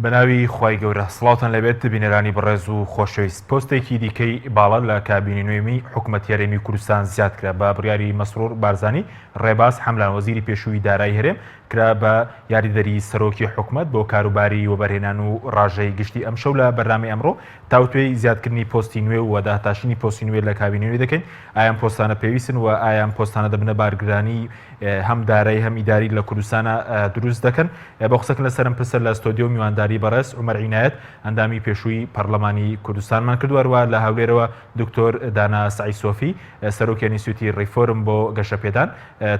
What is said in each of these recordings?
بەناوی خوای گەورە سڵاوتان لێبێت بینەرانی بەڕێز و خۆشەویست پۆستێکی دیکەی باڵا لە کابینی نوێمی حکومەتی هەرێمی کوردستان زیاد کرا بە بڕیاری مەسرور بارزانی ڕێباز حەملان وەزیری پێشووی دارایی هەرێم کرا بە یاریدەری سەرۆکی حکومەت بۆ کاروباری وەبەرهێنان و ڕاژەی گشتی ئەمشەو لە بەرنامەی ئەمڕۆ تاوتوێی زیادکردنی پۆستی نوێ و داتاشینی پۆستی نوێ لە کابینەی نوێ دەکەین ئایا ئەم پۆستانە پێویستن و ئایا ئەم پۆستانە دەبنە بارگرانی هەم دارایی هەم ئیداری لە کوردستانە دروست دەکەن بۆ قسەکردن لەسەر ئەم پرسە لە ستۆدیۆ میوانداری بەڕێز عومەر عینایەت ئەندامی پێشووی پەرلەمانی کوردستانمان کردو هەروە لە هەولێرەوە دکتۆر دانا سەعید سۆفی سەرۆکی ئەنیستیتوتی ڕیفۆرم بۆ گەشەپێدان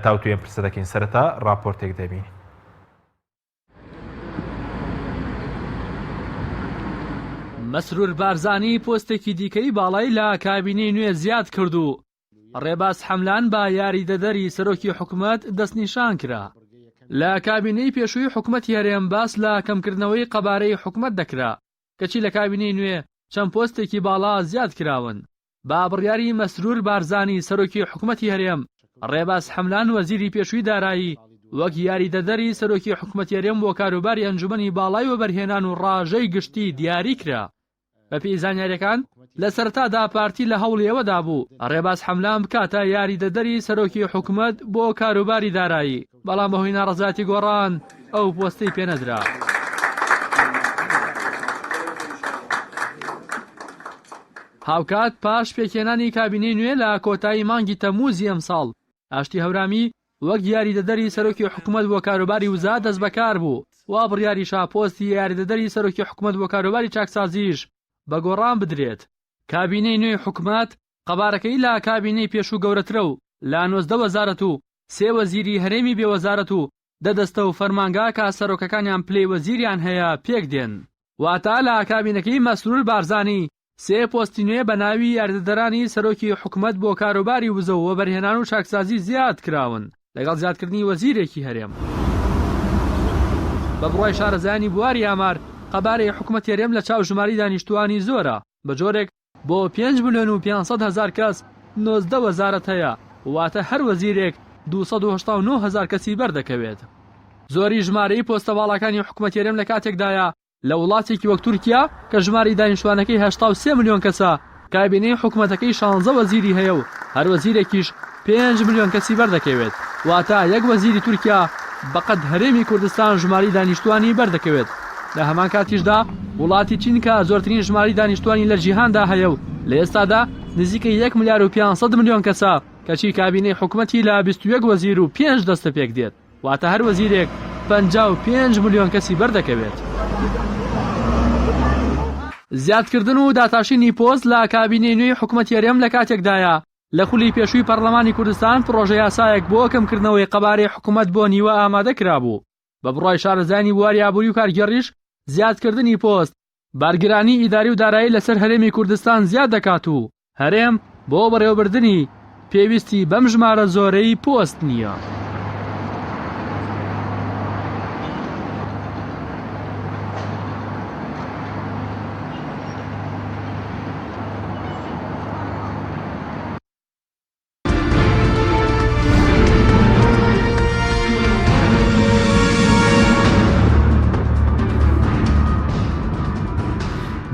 تاوتوێ ئەم پرسە دەکەین سەرەتا ڕاپۆرتێک دەبینین. مەسرور بارزانی پۆستێکی دیکەی باڵای لە کابینەی نوێ زیاد کرد و ڕێباز حەملان بە یاریدەدەری سەرۆکی حکومەت دەستنیشان کرا. لە کابینەی پێشووی حکومەتی هەرێم باس لە کەمکردنەوەی قەبارەی حکومەت دەکرا، کەچی لە کابینەی نوێ چەند پۆستێکی باڵا زیاد کراون. بە بڕیاری مەسرور بارزانی سەرۆکی حکومەتی هەرێم، ڕێباز حەملان وەزیری پێشووی دارایی وەک یاریدەدەری سەرۆکی حکومەتی هەرێم بۆ کاروباری ئەنجومەنی باڵای وەبەرهێنان و ڕاژەی گشتی دیاری کرا. بەپێی زانیارییەکان، لە سەرەتادا پارتی لە هەوڵی ئەوەدا بوو ڕێباز حەملان بکاتە یاریدەدەری سەرۆکی حکومەت بۆ کاروباری دارایی، بەڵام بەهۆی ناڕەزایەتی گۆڕان ئەو پۆستەی پێنەدرا. هاوکات پاش پێکهێنانی کابینەی نوێ لە کۆتایی مانگی تەمموزی ئەمساڵ، ئاشتی هەورامی وەک یاریدەدەری سەرۆکی حکومەت بۆ کاروباری وزە دەستبەکار بوو، وا بڕیاریشە پۆستی یاریدەدەری سەرۆکی حکومەت بۆ کاروباری چاکسازیش بە گۆڕان بدرێت. کابینەی نوێی حکومەت قەبارەکەی لە کابینەی پێشوو گەورەترە و لە 19 وەزارەت و سێ وەزیری هەرێمی بێ وەزارەت و دە دەستە و فەرمانگا کە سەرۆکەکانیان پلەی وەزیریان هەیە پێکدێن. واتە لە کابینەکەی مەسرور بارزانی سێ پۆستی نوێ بە ناوی یاریدەدەرانی سەرۆکی حکومەت بۆ کاروباری وزە و وەبەرهێنان و چاکسازی زیاد کراون لەگەڵ زیادکردنی وەزیرێکی هەرێم. بە بڕوای شارەزایانی بواری ئامار، قەبارەی حکومەتی هەرێم لە چاو ژمارەی دانیشتووانی زۆرە، بە جۆرێک بۆ پێنج ملیۆن و 500 هەزار کەس 19 وەزارەت هەیە، واتە هەر وەزیرێک 289 هەزار کەسی بەردەکەوێت. زۆری ژمارەی پۆستە باڵاکانی حکومەتی هەرێم لە کاتێکدایە، لە وڵاتێکی وەک تورکیا کە ژمارەی دانیشتوانەکەی 83 ملیۆن کەسە، کابینەی حکومەتەکەی شانزە وەزیری هەیە و هەر وەزیرێکیش پێنج ملیۆن کەسی بەردەکەوێت، واتە یەک وەزیری تورکیا بەقەد هەرێمی کوردستان ژمارەی دانیشتوانی بەردەکەوێت. لە هەمان کاتیشدا وڵاتی چین کە زۆرترین ژمارەی دانیشتوانی لە جیهاندا هەیە و لە ئێستادا نزیکەی یەک ملیار و 500 ملیۆن کەسە، کەچی کابینەی حکومەتی لە 21 وەزیر و پێنج دەستە پێکدێت. واتە هەر وەزیرێک 55 ملیۆن کەسی بەردەکەوێت. زیادکردن و داتاشینی پۆست لە کابینەی نوێی حکومەتی هەرێم لە کاتێکدایە لە خولی پێشووی پەرلەمانی کوردستان پڕۆژە یاسایەک بۆ کەمکردنەوەی قەبارەی حکومەت بۆ نیوە ئامادە کرابوو. بە بڕوای شارەزایانی بواری ئابووری و کارگێڕیش زیادکردنی پۆست بارگرانی ئیداری و دارایی لەسەر هەرێمی کوردستان زیاد دەکات و هەرێم بۆ بەڕێوەبردنی پێویستی بەم ژمارە زۆرەی پۆست نییە.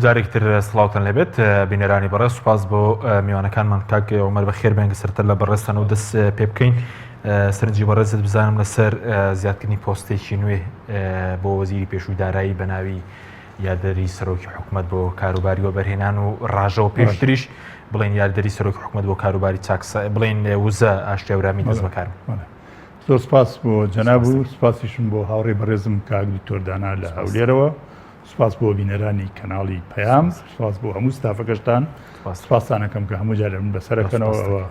جارێکی تر سڵاوتان لێبێت بینەرانی بەڕێز سوپاس بۆ میوانەکانمان کاک عمر بەخێر بێن سەرتر لە بەڕێزتان و دەست پێ بکەین سەرنجی بەڕێزت بزانم لەسەر زیادکردنی پۆستێکی نوێ بۆ وەزیری پێشووی دارایی بە ناوی یاریدەری سەرۆکی حکومەت بۆ کاروباری وەبەرهێنان و ڕاژەوە پێشتریش بڵێن یاریدەری سەرۆکی حکومەت بۆ کاروباری چاکسە بڵێن وزە ئاشتی هەورامی دەست بەکار زۆر سپاس بۆ جەناب و سپاسیشم بۆ هاوڕێ بەڕێزم کاک دکتۆر دانا لە هەولێرەوە سپاس بۆ بینەرانی کەناڵی پەیام سپاس بۆ هەموو ستافەکەشتان سپاستانەکەم کە هەموو جارێ من بەسەرەکەنەوە ئەوە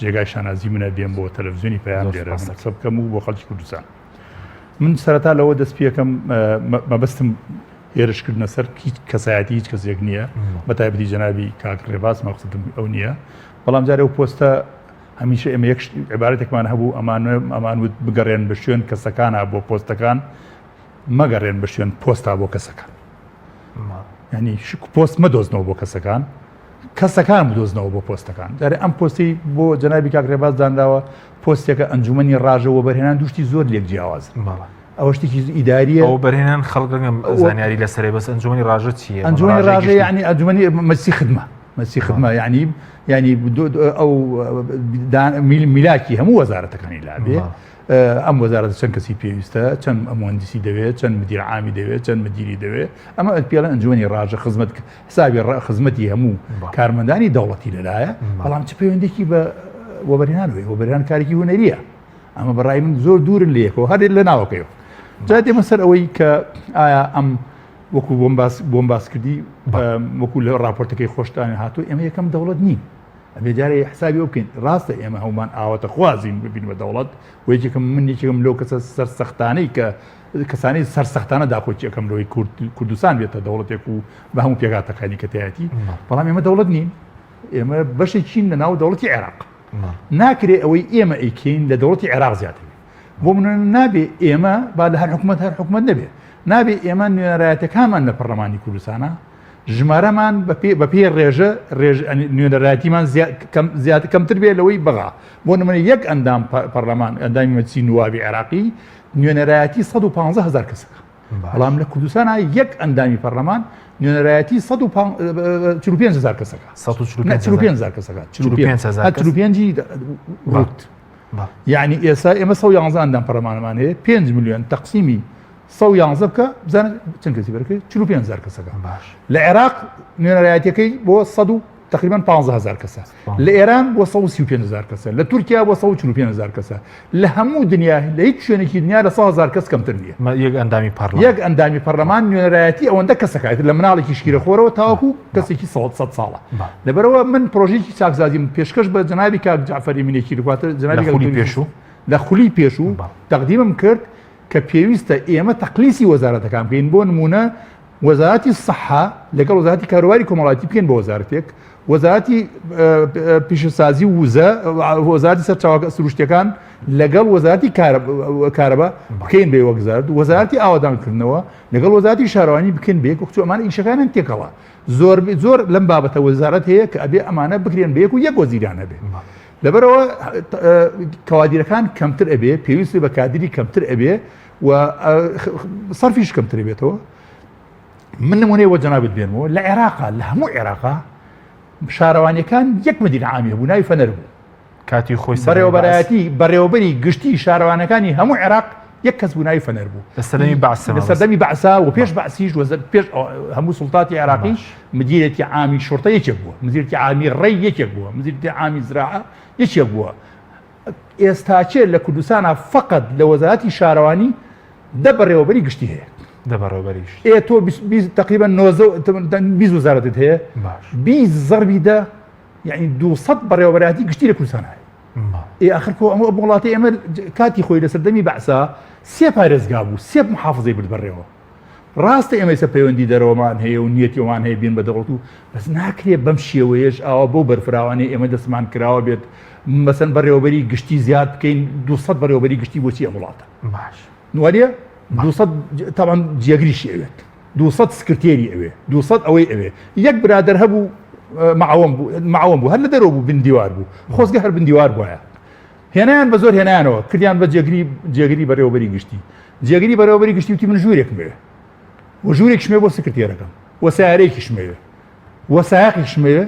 جێگای شانازی منە بێم بۆ تەلەڤزیۆنی پەیام لێرە قسە بکەم و بۆ خەڵکی کوردستان من سەرەتا لەوە دەست پێکەم مەبەستم هێرشکردنە سەر هیچ کەسایەتی هیچ کەسێک نییە بە تایبەتی جەنابی کاک ڕێباز مەقصدم ئەو نییە بەڵام جارێ و پۆستە هەمیشە ئێمە یەک عیبارەتێکمان هەبوو ئەمان ئەمان وت بگەڕێن بە شوێن کەسەکانە بۆ پۆستەکان مەگەڕێن بە شوێن پۆستا بۆ کەسەکان ینی پۆست مەدۆزنەوە بۆ کەسەکان کەسەکان بدۆزنەوە بۆ پۆستەکان جارێ ئەم پۆستی بۆ جەنابی کاک ڕێباز دانراوە پۆستێکە ئەنجومەنی ڕاژە وەبەرهێنان دوشتی زۆر لێک جیاواز. ئەوە شتێکی ئیداریە. ئەوە بەرهێنان خەڵک ڕەنگە زانیاری لەسەرێ بەس ئەنجومەنی ڕاژە چییە؟ ئەنجومەنی ڕاژە یعنی ئەنجومەنی مەجلسی خدمە مەجلسی خدمە یعنی یعنی ئەو میلاکی هەموو وەزارەتەکانی لابێ ئەم وەزارەتە چەند کەسی پێویستە چەند مهندسی دەوێت چەند مدیر عامی دەوێت چەند مدیری دەوێت ئەمە پێڵە ئەنجومەنی ڕاژە خزمەت حسابی خزمەتی هەموو کارمەندانی دەوڵەتی لەلایە بەڵام چ پەیوەندێکی بە وەبەرهێنانەوەی وەبەرهێنان کارێکی هونەریە ئەمە بەڕای من زۆر دوورن لە یەکەوە هەر لە ناوەکەیەوە جا دێمە سەر ئەوەی کە ئایا ئەم وەکو بۆم باس بۆم باس کردی وەکو لە راپۆرتەکەی خۆشتان هاتوو ئێمە یەکەم دەوڵەت نین ئەبێ جارێ حسابی ئەو بکەین ڕاستە ئێمە هەمومان ئاواتە خوازین ببین بە دەوڵەت و یەکێکم من یەکێکم لەو کەسە سەرسەختانەی کە کەسانی سەرسەختانە داکۆکی ئەەکەم لەوەی کوردستان بێتە دەوڵەتێک و بە هەموو پێکاتەکانی کە تایەتی بەڵام ئێمە دەوڵەت نین ئێمە بەشێکین لە ناو دەوڵەتی عێراق ناکرێ ئەوەی ئێمە ئەیکەین لە دەوڵەتی عێراق زیاتر بێ بۆ من نابێ ئێمە با لە هەر حکوومەت هەر حکوومەت نەبێ نابێ ئێمە نوێنەرایەتەکانمان لە پەرلەمانی کوردستانە ژمارەمان بە پێی ڕێژە ڕێژ نوێنەرایەتیمان زیاد کەمتر بێ لەوەی بەغا بۆ نمونە یەک ئەندام پەرلەمان ئەندامی مەجلسی نوابی عێراقی نوێنەرایەتی 115 هزار کەسەکە بەڵام لە کوردستان یەک ئەندامی پەرلەمان نوێنەرایەتی 145 هزار کەسەکە 145 هزار کەسەکە 45 ڕوت یعنی ئێستا ئێمە 111 ئەندام پەرلەمانمان هەیە 5 میلیۆن تەقسیمی 111 بکە بزانە چەند کەسی بەرکەی 45 هزار کەسەکە باش لە عێراق نوێنەرایەتەکەی بۆ 100 تقریبا 15000 کەسە لە ئێران بۆ 135 هزار کەسە لە تورکیا بۆ 145 هزار کەسە لە هەموو دنیا لە هیچ شوێنێکی دنیا لە 100 هزار کەس کەمتر نییە یەک ئەندامی پەرلەمان یەک ئەندامی پەرلەمان نوێنەرایەتی ئەوەندە کەسەکات لە مناڵێکی شیرەخۆرەوە تاوەکو کەسێکی 100 ساڵە لەبەرەوە من پرۆژێکی چاکسازیم پێشکەش بە جەنابی کاک جعفەری منێکی دواتر جەنابی خولی پێشوو لە خولی پێشوو تەقدیمم کرد کە پێویستە ئێمە تەقلیسی وەزارەتەکان بکەین بۆ نمونە وەزارەتی سەحە لەگەڵ وەزارەتی کاروباری کۆمەڵایەتی بکەین بە وەزارەتێک، وەزارەتی پیشەسازی و وزە، وەزارەتی سەرچاوە سروشتیەکان لەگەڵ وەزارەتی کارەبا بکەین بە وەزارەت، وەزارەتی ئاوەدانکردنەوە لەگەڵ وەزارەتی شارەوانی بکەین بە یەک، وەکچوو ئەمانە ئیشەکانیان تێکەڵە. زۆر زۆر لەم بابەتە وەزارەت هەیە کە ئەبێ ئەمانە بکرێن بە یەک و یەک وەزیریان هەبێ. لەبەرەوە کەوادیرەکان کەمتر ئەبێ، پێویستی بە کادری کەمتر ئەبێ و سەرفیش کەمتر بێتەوە من نمونەی وە جەنابت بێنمەوە لە عێراقا لە هەموو عێراقا شارەوانیەکان یەک مدیر عامی هەبوو ناوی فەنەر بوو کاتی خۆی بەڕێوەبەرایەتی بەڕێوەبەری گشتی شارەوانەکانی هەموو عێراق یەک کەس بوو ناوی فەنەر بوو لە سەردەمی بەعس لە سەردەمی بەعسا و پێش بەعسیش وەزە پێش هەموو سوڵتاتی عێراقی مدیرێتی عامی شورتە یەکێک بووە مدیرێتی عامی ڕێی یەکێک بووە مدیرێتی عامی زراعە یەکێک بووە ئێستاکێ لە کوردستانا فەقەت لە وەزارەتی شارەوانی دە بەڕێوەبەری گشتی هەیە. دە بەڕێوەبەری گشتی. ئێ تۆ تقریبا نۆزە 20 وەزارەتت هەیە باش 20 زەربی دە یعنی 200 بەڕێوەبەرایەتی گشتی لە کوردستان هەیە. ئێ ئاخر کۆ ئەمە وڵاتی ئێمە کاتی خۆی لە سەردەمی بەعسا سێ پارێزگا بوو سێ محافظەی برد بەڕێوە. ڕاستە ئێمە ئێستا پەیوەندی دەرەوەمان هەیە و نیەتی ئەومان هەیە بین بە دەوڵەت و بەس ناکرێت بەم شێوەیەش ئاوا بەو بەرفراوانەی ئێمە دەستمان کراوە بێت مەسەن بەڕێوەبەری گشتی زیاد بکەین 200 بەڕێوەبەری گشتی بۆچی ئەم وڵاتە باش وانە 200 تاوان جێگریشی ئەوێت 200 سکرتێری ئەوێ 200 ئەوەی ئەوێ یەک برادەر هەبوو معاوم بوو معاوم بوو هەر لە دەرەوە بوو بندیوار بوو خۆزگە هەر بندیوار بواە هێنایان بە زۆر هێنایانەوە کردیان بە جێگری جێگری بەڕێوەبەری گشتی جێگری بەڕێوەبەری گشتی وتی من ژوورێکم ئەوێ و ژوورێکیشم بۆ سکرتێرەکەم و سیارەیەکیشم ئەوێ و سایەقێکیشم ئەوێ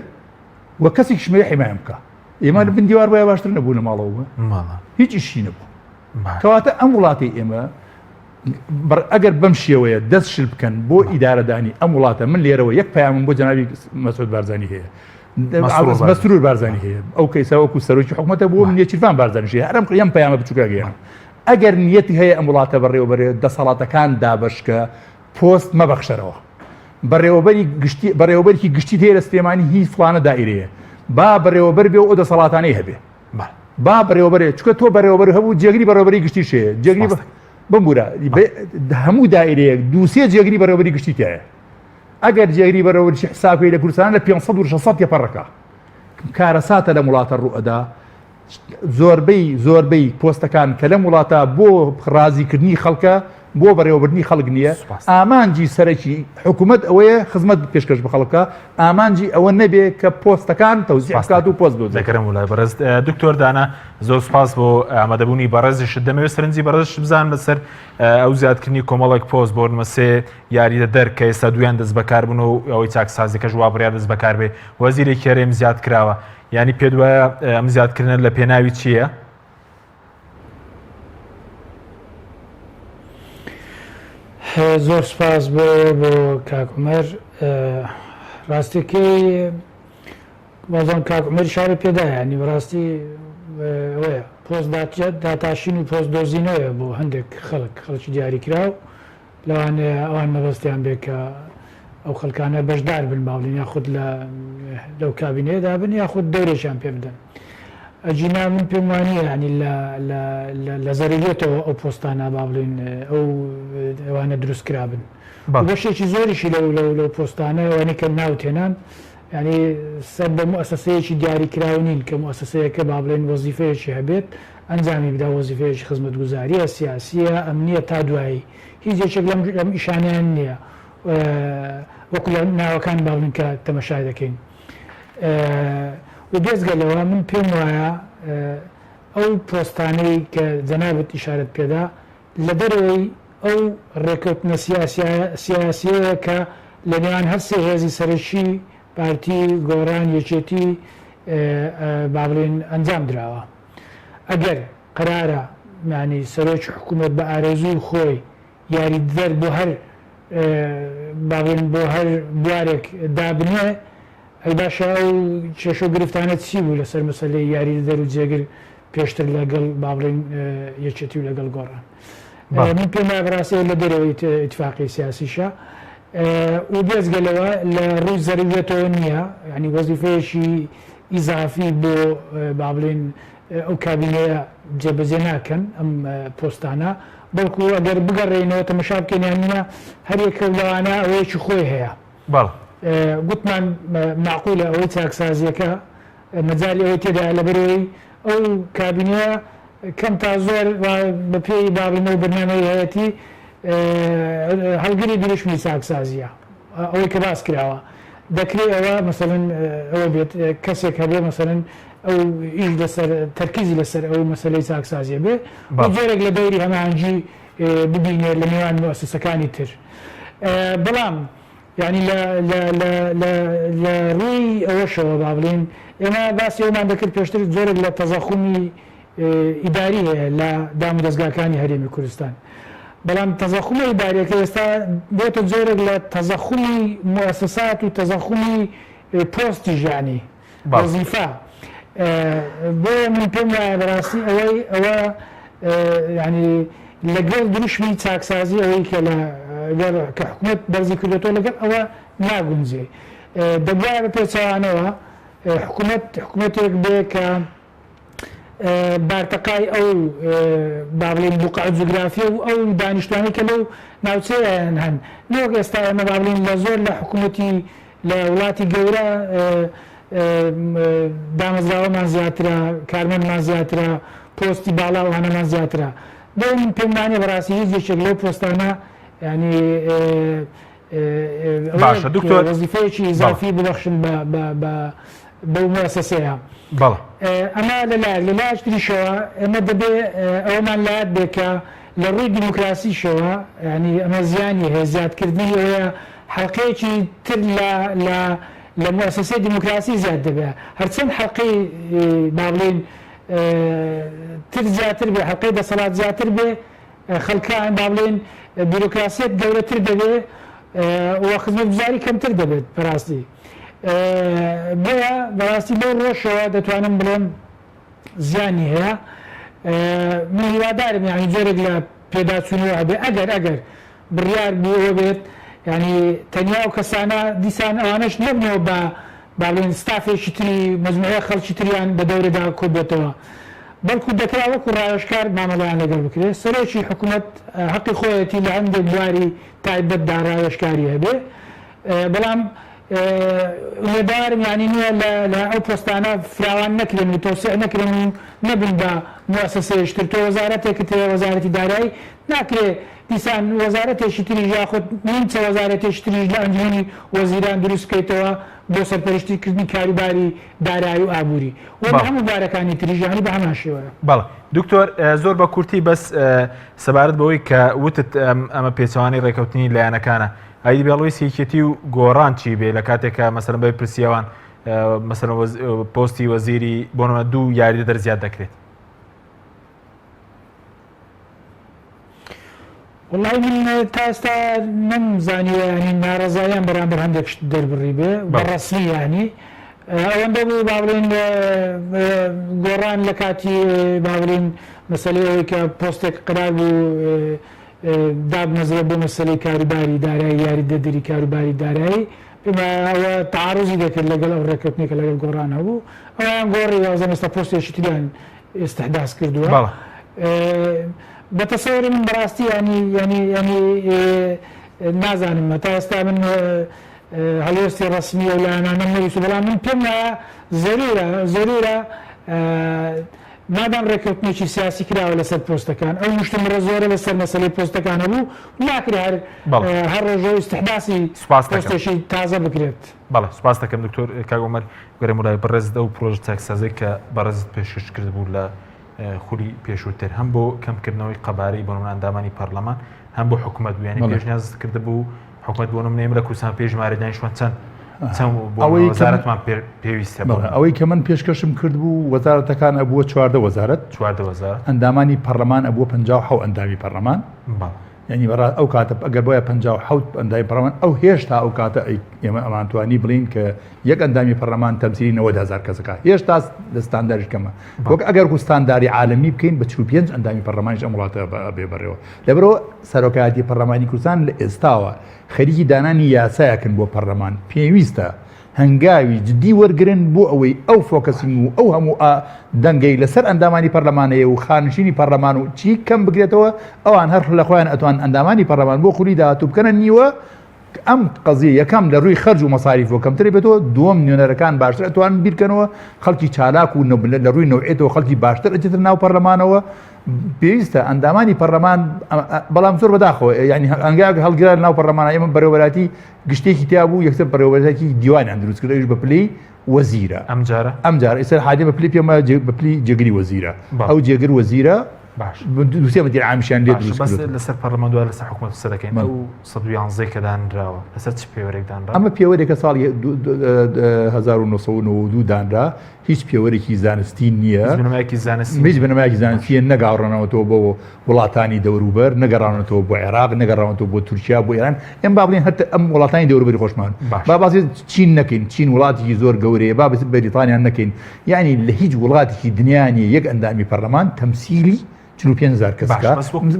و کەسێکیشم ئەوێ حیمایەم بکا ئێمە لە بن دیوار بۆیە باشتر نەبوو لە ماڵەوە بوو هیچ ئیشی نەبوو کەواتە ئەم وڵاتی ئێمە ئەگەر بەم شێوەیە دەست شل بکەن بۆ ئیدارەدانی ئەم وڵاتە من لێرەوە یەک پەیامم بۆ جەنابی مەسعود بارزانی هەیە مەسرور بارزانی هەیە ئەو کەیسا وەکو سەرۆکی حکوومەتە بۆ من نێچیرڤان بارزانیش هەیە هەرم ئەم پەیامە بچووکە گەیان ئەگەر نیەتی هەیە ئەم وڵاتە بەڕێوەبەرێ دەسەڵاتەکان دابەشکە پۆست مەبەخشەرەوە بەڕێوەبەری گشتی بەڕێوەبەرێکی گشتی هەیە لە سلێمانی هی فڵانە دائیرەیە با بەڕێوەبەر بێ و ئەو دەسەڵاتانەی هەبێ با بەڕێوەبەرێ چکە تۆ بەڕێوەبەر هەبوو جێگری بەڕێوەبەری گشتی شەیە جێگری بمبورە هەموو دائیرەیەک دووسێ جێگری بەڕێوەبەری گشتی تایە ئەگەر جێگری بەڕێوەبەری حسابکەی لە کوردستان لە 500 و 600 تێپەڕەکە کارەساتە لەم وڵاتە ڕوئەدا زۆربەی زۆربەی پۆستەکان کە لەم وڵاتە بۆ ڕازیکردنی خەڵکە. بۆ بەڕێوەبردنی خەڵک نییە ئامانجی سەرەکی حکوومەت ئەوەیە خزمەت پێشکەش بە خەڵکە ئامانجی ئەوە نەبێ کە پۆستەکان تەوزیع بکات و پۆست بدۆزێتەوە. دەکەرم وڵای بەڕێز دکتۆر دانا زۆر سوپاس بۆ ئامادەبوونی بەڕێزیشت دەمەوێت سەرنجی بەڕێزیشت بزانم لەسەر ئەو زیادکردنی کۆمەڵێک پۆست بۆ نمە سێ یاریدەدەر کە ئێستا دویان دەست بەکار بوون و ئەوەی چاکسازیەکەش وا بڕیار دەست بەکار بێ وەزیرێکی هەرێم زیاد کراوە یانی پێت وایە ئەم زیادکردنە لە پێناوی چییە؟ زۆر سپاس بۆ بۆ کاک عومەر ڕاستەکەی وازان کاک عومەر شاری پێدایە ینی بەڕاستی ئەوەیە پۆست داتاشین و پۆست دۆزینەوەیە بۆ هەندێک خەڵک خەڵکی دیاریکراو لەوانەیە ئەوان مەبەستیان بێ کە ئەو خەڵکانە بەشدار بن باڵین یاخود لە لەو کابینەیەدا بن یاخود دەورێکیان پێ بدەن ئەگینا من پێم وانییە ینی لە لە لە زەروریەتەوە ئەو پۆستانە با بڵێین ئەو ئەوانە دروست کرابن بەشێکی زۆریشی لەو لەو لەو پۆستانە ئەوانەی کە ناوت هێنان یعنی سەر بە موئەسەسەیەکی دیاریکراو نین کە موئەسەسەیەکە با بڵێن وەزیفەیەکی هەبێت ئەنجامی بدا وەزیفەیەکی خزمەتگوزارییە، سیاسییە، ئەمنییە تا دوایی هیچ یەکێک لەم لەم ئیشانەیان نییە وەکو لە ناوەکان با بڵێن کە تەمەشای دەکەین و بێجگە لەوە من پێم وایە ئەو پۆستانەی کە جەنابت ئیشارەت پێدا لە دەرەوەی ئەو ڕێکەوتنە سیاسیەیە کە لە نێوان هەر سێ هێزی سەرەکی پارتی، گۆڕان، یەکێتی با بڵێین ئەنجام دراوە. ئەگەر قەرارە یانی سەرۆکی حکوومەت بە ئارەزووی خۆی یاریدەدەر بۆ هەر با بڵێین بۆ هەر بوارێک دابنێ، ئەی باشە ئەو کێشە و گرفتانە چی بوو لەسەر مەسەلەی یاریدەدەر و جێگر پێشتر لەگەڵ با بڵێین یەکێتی و لەگەڵ گۆڕان؟ من پێم وایە بەڕاستی ئەوە لە دەرەوەی ئیتفاقی سیاسیشە و بێجگە لەوە لە ڕووی زەروریەتەوە نییە، یانی وەزیفەیەکی ئیزافی بۆ با بڵێین ئەو کابینەیە جێبەجێ ناکەن ئەم پۆستانە، بەڵکو ئەگەر بگەڕێینەوە تەمەشا بکەین یان نییە هەر یەکە لەوانە ئەوەیەکی خۆی هەیە. گوتمان مەعقولە ئەوەی چاکسازییەکە مەجالی ئەوەی تێدایە لەبەرئەوەی ئەو کابینەیە کەم تا زۆر بەپێی با بڵێین ئەو بەرنامەی هەیەتی هەڵگری دروشمی چاکسازییە. ئەوەی کە باس کراوە دەکرێ ئەوە مەسەلەن ئەوە بێت کەسێک هەبێ مەسەلەن ئەو ئیش لەسەر تەرکیزی لەسەر ئەو مەسەلەی چاکسازیە بێ و جۆرێک لە دەوری هەماهەنگی ببینێ لە نێوان موئەسەسەکانی تر بەڵام یعنی لە لە لە لە لە ڕووی ئەوەشەوە با بڵێین ئێمە باسی ئەومان دەکرد پێشتر جۆرێک لە تەزەخومی ئیداری هەیە لە دامودەزگاکانی هەرێمی کوردستان، بەڵام تەزەخومە ئیداریەکە ئێستا بۆتە جۆرێک لە تەزەخومی موئەسەسات و تەزەخومی پۆستیش یانی وەزیفە، بۆیە من پێم وایە بەڕاستی ئەوەی ئەوە یانی لەگەڵ دروشمی چاکسازی ئەوەی کە لە کە حکومەت بەرزی کردۆتەوە لەگەڵ ئەوە ناگونجێ، دەبوایە بە پێچەوانەوە حکومەت حکومەتێک بێ کە بارتەقای ئەو با بڵێین بوقعە جوگرافیە و ئەو دانیشتوانەی کە لەو ناوچەیان هەن نەوەک ئێستا ئێمە با بڵێین لە زۆر لە حکوومەتی لە وڵاتی گەورە دامەزراوەمان زیاترە کارمەندمان زیاترە پۆستی باڵا ئەوانەمان زیاترە بۆیە من پێم وانیە بەڕاستی هیچ یەکێک لەو پۆستانە ینی باشە دکتۆر وەزیفەیەکی ئیزافی ببەخشن بە بە بە بەو موسسەیە بەڵێ ئەمە لەلایەک لە لایەک تریشەوە ئێمە دەبێ ئەوەمان لایەت بێ کە لە ڕووی دیموکراسیشەوە ینی ئەمە زیانی هەیە زیادکردنی ئەوەیە حەڵقەیەکی تر لە لە لە موسسەی دیموکراسی زیاد دەبێ هەرچەند حەڵقەی با بڵێین تر زیاتر بێ حەڵقەی دەسەڵات زیاتر بێ خەڵکان با بڵێین بیرۆکراسیەت گەورەتر دەبێ و خزمەتگوزاری کەمتر دەبێت بەڕاستی بۆیە بەڕاستی لەو ڕۆژەوە دەتوانم بڵێم زیانی هەیە من هیوادارم یعنی جۆرێک لە پێداچوونەوە هەبێ ئەگەر ئەگەر بڕیار بوو ئەوە بێت یعنی تەنیا ئەو کەسانە دیسان ئەوانەش نەبنەوە بە با بڵێین ستافێکی تری مەجموعەی خەڵکی تریان بە دەورەدا کۆبێتەوە بەڵکو دەکرا وەکو ڕاوێژکار مامەڵەیان لەگەڵ بکرێت، سەرۆکی حکومەت هەقی خۆیەتی لە هەندێک بواری تایبەتدا ڕاوێژکاری هەبێ، بەڵام ئومێدەوارم یانی نییە لە ئەو پۆستانە فراوان نەکرێن و تەوسیع نەکرێن و نەبن بە موئەسەسەیەکی تر، تۆ وەزارەتێکت هەیە وەزارەتی دارایی ناکرێ. دیسان وەزارەتێکی تریش یاخود نیمچە وەزارەتێکی تریش لە ئەنجومەنی وەزیران دروست بکەیتەوە بۆ سەرپەرشتی کردنی کاروباری دارایی و ئابووری و لە هەموو بارەکانی تریش یانی بە هەمان شێوەیە. بەڵێ دکتۆر زۆر بە کورتی بەس سەبارەت بەوەی کە وتت ئەمە پێچەوانەی ڕێکەوتنی لایەنەکانە ئەی بێڵویست یەکێتی و گۆڕان چی بێ لە کاتێک کە مەسەلەن بەی پرسیەوان مەسەلەن پۆستی وەزیری بۆ نمونە دوو یاریدەدەر زیاد دەکرێت. وەڵای من تا ئێستا نەمزانیوە یانی ناڕەزاییان بەرامبەر هەندێک شت دەربڕی بێ بە ڕەسمی یانی ئەوەندە بوو با بڵێین گۆڕان لە کاتی با بڵێین مەسەلەی ئەوەی کە پۆستێک قرار بوو دابمەزرێت بۆ مەسەلەی کاروباری دارایی یاریدەدەری کاروباری دارایی پێم وایە ئەوە تەعاروزی دەکرد لەگەڵ ئەو ڕێککەوتنەی کە لەگەڵ گۆڕان هەبوو ئەویان گۆڕی وازم ئێستا پۆستێکی تریان ئیستحداس کردووە بەڵێ. بە تەسەوری من بەڕاستی یانی یانی یانی نازانم هەتا ئێستا من هەڵوێستی ڕەسمی ئەو لایەنانەم نەبیست بەڵام من پێم وایە زەرورە زەرورە مادام ڕێککەوتنێکی سیاسی کراوە لەسەر پۆستەکان ئەو مشتومڕە زۆرە لەسەر مەسەلەی پۆستەکان هەبوو ناکرێ هەر بەڵێ. هەر ڕۆژە ئیستحداسی سوپاست دەکەم. پۆستێکی تازە بکرێت. بەڵێ سوپاست دەکەم دکتۆر کاک عومەر گەرم وڵای بەڕێزت ئەو پرۆژە چاکسازەی کە بەڕێزت پێشکەش کردبوو لە خولی پێشووتر هەم بۆ کەمکردنەوەی قەبارەی بۆ نمونە ئەندامانی پەرلەمان هەم بۆ حکوومەت بوو یانی بەڵێ. پێشنیازت کردبوو حکوومەت بۆ نمونە ئێمە لە کوردستان پێش ژمارە دانیشتوان چەند چەند بۆ ئەوەی کە من- وەزارەتمان پێ- پێویستە بۆ بەڵێ ئەوەی کە من پێشکەشم کردبوو وەزارەتەکان ئەبووە 14 وەزارەت 14 وەزارەت ئەندامانی پەرلەمان ئەبووە 57 ئەندامی پەرلەمان بەڵێ یانی بەڕا ئەو کاتە ئەگەر بۆیە 57 ئەندامی پەرلەمان ئەو هێشتا ئەو کاتە ئەی ئێمە ئەمانتوانی بڵین کە یەک ئەندامی پەرلەمان تەمسیلی 90 هەزار کەسەکە هێشتا لە ستانداریش کەمە وەک ئەگەر کو ستانداری عالەمی بکەین بە 45 ئەندامی پەرلەمانیش ئەم وڵاتە بێ بەڕێوە لەبەرەوە سەرۆکایەتی پەرلەمانی کوردستان لە ئێستاوە خەریکی دانانی یاسایەکن بۆ پەرلەمان پێویستە هەنگاوی جدی وەرگرن بۆ ئەوەی ئەو focusing و ئەو هەموو ئا دەنگەی لەسەر ئەندامانی پەرلەمانەیە و خانشینی پەرلەمان و چی کەم بکرێتەوە ئەوان هەر لە خۆیان ئەتوان ئەندامانی پەرلەمان بۆ خولی داهاتوو بکەنە نیوە ئەم قەزیە یەکەم لە ڕووی خەرج و مەساریفەوە کەمتر بێتەوە دووەم نوێنەرەکان باشتر ئەتوان بیرکەنەوە خەڵکی چالاک و لە ڕووی نەوعێتەوە خەڵکی باشتر ئەچێتە ناو پەرلەمانەوە پێویستە ئەندامانی پەرلەمان بەڵام زۆر بەداخەوە یعنی هەنگاوێک هەڵگرا ناو پەرلەمانە ئێمە بەرێوەبەراتی گشتێکی تیا بوو یەکسەر بەڕێوەبەرایەتی دیوانیان دروست کرد ئەویش بە پلەی وەزیرە ئەم جارە ئەم جارە ئێستا حاجی بە پلەی پێم وایە بە پلەی جێگری وەزیرە ئەو جێگر وەزیرە باش دووسێ مدیر عامیشیان لێ دروست بەس لەسەر پەرلەمان دوای لەسەر حکومەت قسە دەکەین ئەو 111 کە دانراوە لەسەر چ پێوەرێک دانرا ئەمە پێوەرێکە ساڵی 1992 دانرا هیچ پێوەرێکی زانستی نییە هیچ بنەمایەکی زانستی هیچ بنەمایەکی زانستیە نەگاڕێنەوەتەوە بۆ وڵاتانی دەوروبەر نەگەڕاونەتەوە بۆ عێراق نەگەڕاونەتەوە بۆ تورکیا بۆ ئێران ئێم با بڵێن هەر ئەم وڵاتانی دەوروبەری خۆشمان با باسی چین نەکەین چین وڵاتێکی زۆر گەورەیە با باسی بەریتانیا نەکەین یعنی لە هیچ وڵاتێکی دنیا نییە یەک ئەندامی پەرلەمان تەمسیلی 45 هزار کەس بکا